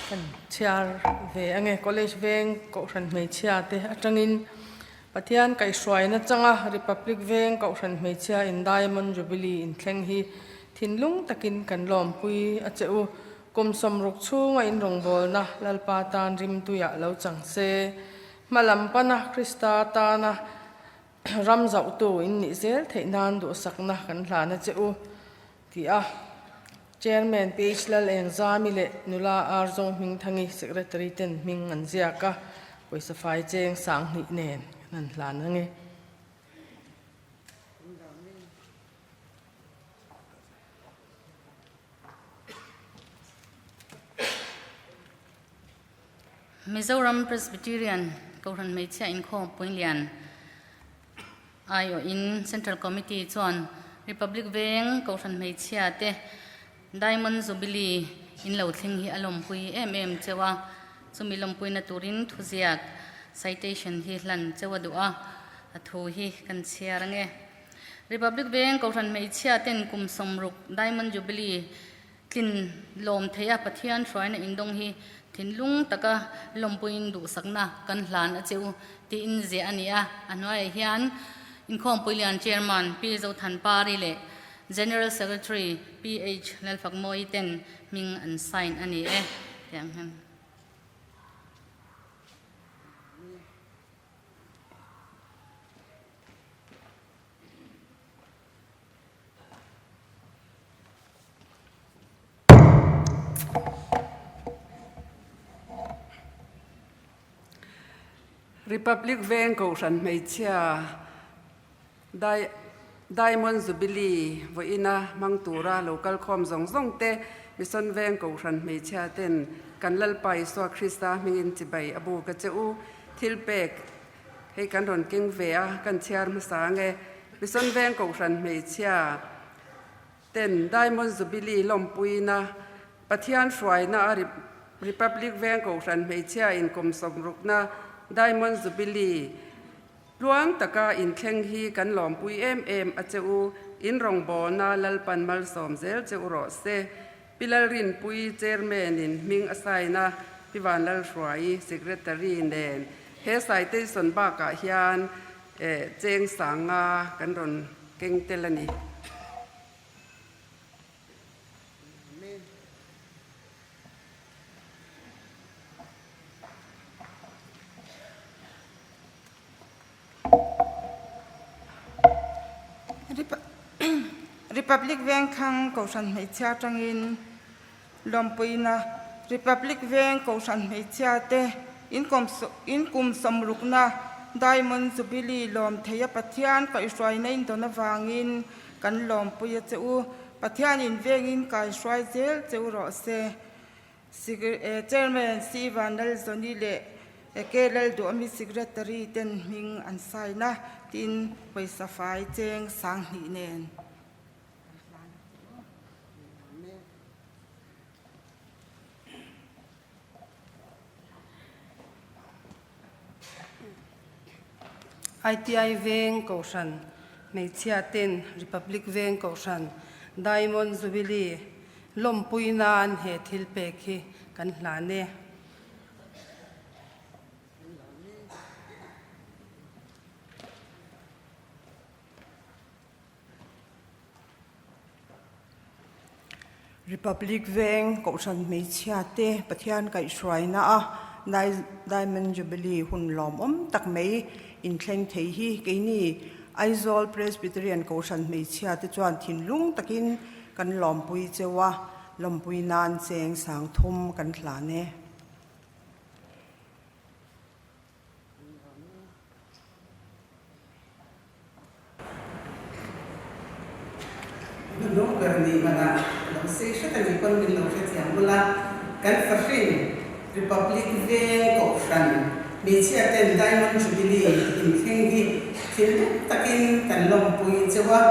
[SPEAKER 3] Kan chhiar ve a nge College veng Kohhran hmeichhia te atangin Pathian kaihhruaina changa Republic veng Kohhran hmeichhia in Diamond Jubilee inthleng hi thinlung takin kan lawmpui a che u. Kum 60 chhunga in rawngbawlna Lalpa tan rimtuiah lo chang se. Hmalam pana Krista tana ram zauhtu in nih zel theih nan duhsakna kan hlan a che u. Ti a, Chairman PH Lalengzami leh nula R Zohmingthangi Secretary ten hming an ziak a, pawisa fai cheng 2000 nen kan han hlan ang e.
[SPEAKER 8] Mizoram Presbyterian Kohhran Hmeichhia Inkhawm Puinlian Aiawhin Central Committee chuan Republic Veng Kohhran Hmeichhia te Diamond Jubilee in lo thleng hi a lawmpui em em cheu a, chumi lawmpuina turin thuziak citation hi hlan cheu a duh a, a thu hi kan chhiar ange. Republic Veng Kohhran Hmeichhia ten kum 60 Diamond Jubilee Tlin lawm thei a Pathian hruaina indawng hi thinlung taka lawmpuiin duhsakna kan hlan a che u tiin ziah a ni a. A hnuaiah hian Inkhawmpui Lian Chairman Pi Zothanpari leh General Secretary PH Lalfakmawii ten hming an sign a ni e tiang hian.
[SPEAKER 9] Republic Veng Kohhran hmeichhia Diamond Jubilee vawiina hmang tura lo kal khawm zawng zawng te Mission Veng Kohhran hmeichhia ten kan Lalpa Isua Krista hmingin chibai a buk a che u. Thil pek Hei kan rawn keng ve a, kan chhiar hmasa ang e. Mission Veng Kohhran hmeichhia ten Diamond Jubilee lawmpuina Pathian hruaina a Republic Veng Kohhran hmeichhia inkawm sawmrukna Diamond Jubilee tluang taka inthleng hi kan lawmpui em em a che u. In rawngbawlna Lalpan malsawm zel che u rawh se. Pi Lalrinpui Chairman in hming a sign a, Pi Vanlalhruaii Secretary nen he citation bakah hian cheng sanga kan rawn keng tel a ni.
[SPEAKER 10] Republic Vengthlang Kohhran Hmeichhia atangin lawmpuina Republic Veng Kohhran Hmeichhia te inkum sawmrukna Diamond Jubilee lawm theia Pathian kaihhruaina in dawn avangin kan lawmpui a che u. Pathianin vengin kaihruai zel che u rawh se. Chairman C Vanlalzawni leh K Lalduhami Secretary ten hming an sign a, tin pawisa fai cheng 2000 nen.
[SPEAKER 7] ITI Veng Kohhran Hmeichhia ten Republic Veng Kohhran Diamond Jubilee lawmpui nan he thil pek hi kan hlan e.
[SPEAKER 11] Republic Veng Kohhran Hmeichhia te Pathian kaihhruaina a Diamond Jubilee hun lawmawm tak mai inthleng thei hi keini Aizawl Presbyterian Kohhran Hmeichhia te chuan thinlung takin kan lawmpui cheu a, lawmpui nan cheng 3000 kan hlan e.
[SPEAKER 12] Hnuhnung ber ni hmanah lo sei hret a nih pawn min lo hrethiam bul a, kan fahrin Republic Veng Kohhran hmeichhia ten Diamond Jubilee inthleng hi thinlung takin kan lawmpui cheu a,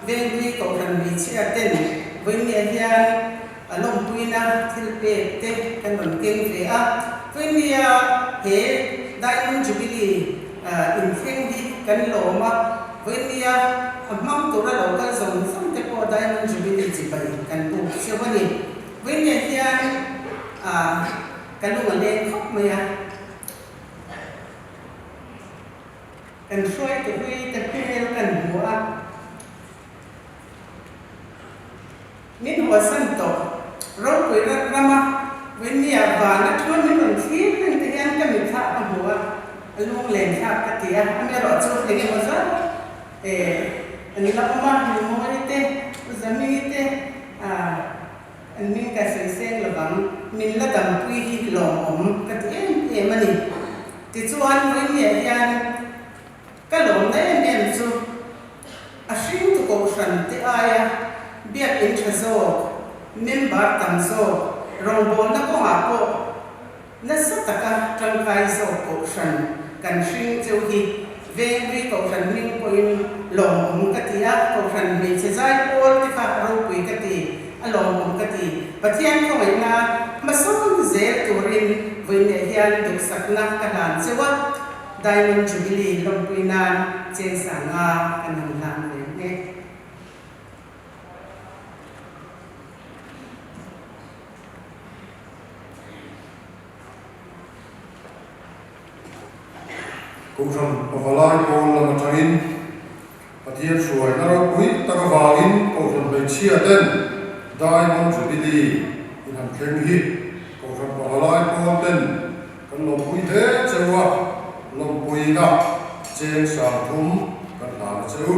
[SPEAKER 12] Venghlui Kohhran hmeichhia ten vawinia hian a lawmpuina thil pek te kan rawn keng ve a, vawinia he Diamond Jubilee inthleng hi kan lawm a, vawinia a hmang tura lo kal zawng zawng te pawh Diamond Jubilee chibai kan buk cheu a ni. Vawinia hian ka lung a leng khawp mai a, kan hruaitu hlui te hmel kan hmu a. Min huasan tawh. Ropui rat rama Winnie-a van atanga min rawn thlir reng te hian ka mitthla ka hmu a, a lunglen thlak ka ti a, amaherawh chu eng emaw zat eh an la awm a, Numawi te, U Zamii te ah an hming ka sawi seng lovang, min la dampui hi lawmawm ka ti em em a ni. Tichuan Winnie-a hian Ka lawmna em em chu a hringtu kohhran te aia biakinn tha zawk, member tam zawk, rawngbawlna kawngah pawh nasa taka tangkai zawk kohhran kan hring cheu hi Vengri kohhran hming pawhin lawmawm ka ti a, kohhran hmeichhe zai pawl te kha ropui ka ti, a lawmawm ka ti. Pathian khawngaihna hmasawn zel turin vawiinah hian duhsakna ka hlan cheu a. Diamond Jubilee lawmpui nan cheng sanga kan han hlan ve nghe.
[SPEAKER 13] Kohhran pavalai pawl lam atangin Pathian hruaina ropui tak avangin Kohhran hmeichhia ten Diamond Jubilee in han thleng hi Kohhran pavalai pawl ten Kan lawmpui hle cheu a, lawmpuina cheng 30 kan hlan a cheu.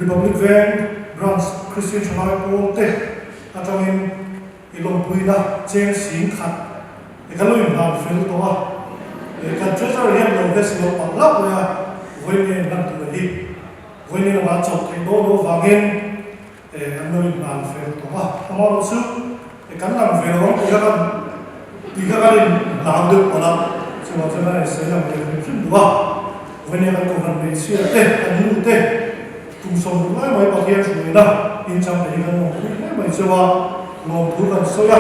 [SPEAKER 14] Republic Veng Branch Christian Thalai Pawl te atangin I lawmpuina cheng 10,000 e ka lo inhlan fel tawh a, e kan treasurer hian lo ve si lo palh hlauh mai a, vawiin inhlan tur hi vawiin lamah chawlh theih dawn loh avangin e an lo inhlan fel tawh a, amaherawh chu e kan lang ve lo ang tih kha kan tih kha kan inhlau deuh palh a, chuvang chuan a insawi lang ve hrim hrim duh a, vawiin kan kohhran hmeichhia te kan nu te. Kum 60 lai mai Pathian hruaina inchang te hi kan lawmpui hle mai cheu a, lawmthu kan sawi a,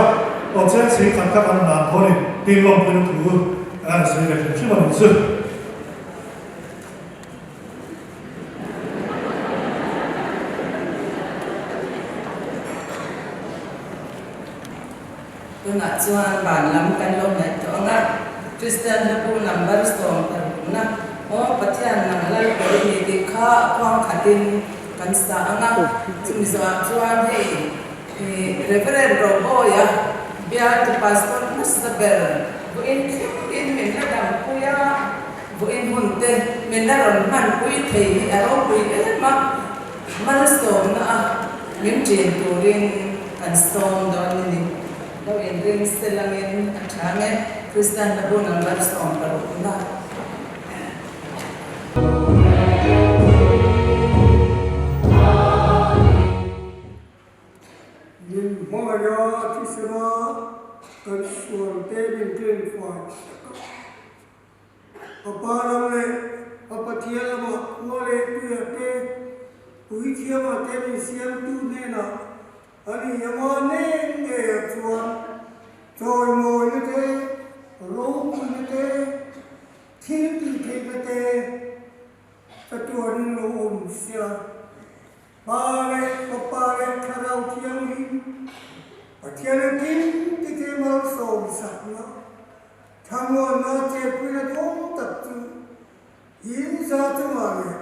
[SPEAKER 14] aw cheng 10,000 kha kan hlan tho a ni, tin lawmpuina thu kan sawi ve hrim hrim a ni chu.
[SPEAKER 1] Tunah chuan van lam kan lo hnaih tawh ang a, Kristian hlabu number 60 na Aw Pathian nang lal ber i ni tih kha a khuang khatin kan sa ang a, chumi zawhah chuan hei Reverend Roboya bialtu pastor hmasa ber vawiin thlengin min la dampui a, vawiin hun te min la rawn hmanpui thei hi a ropui em a. Malsawmna a min ṭin turin kan sawm dawn a ni. Lo inring se langin a ṭha nge? Kristian hlabu number 60 na.
[SPEAKER 15] Min hmangaih a thisena kan sualte min tlenfai sak a. A Pa lam leh a Pathian lamah khua leh tuiah te, puithiamah te min siamtu hnenah a ni anga nen ngeiah chuan chawimawina te, ropuina te, thil tihtheihna te chatuanin lo awm sia. Pa leh Fapa leh Thlarau Thianghlim, Pathian engkim tite malsawmsakna Thlamuanna chetpuina dawng tak chu in za chungah leh.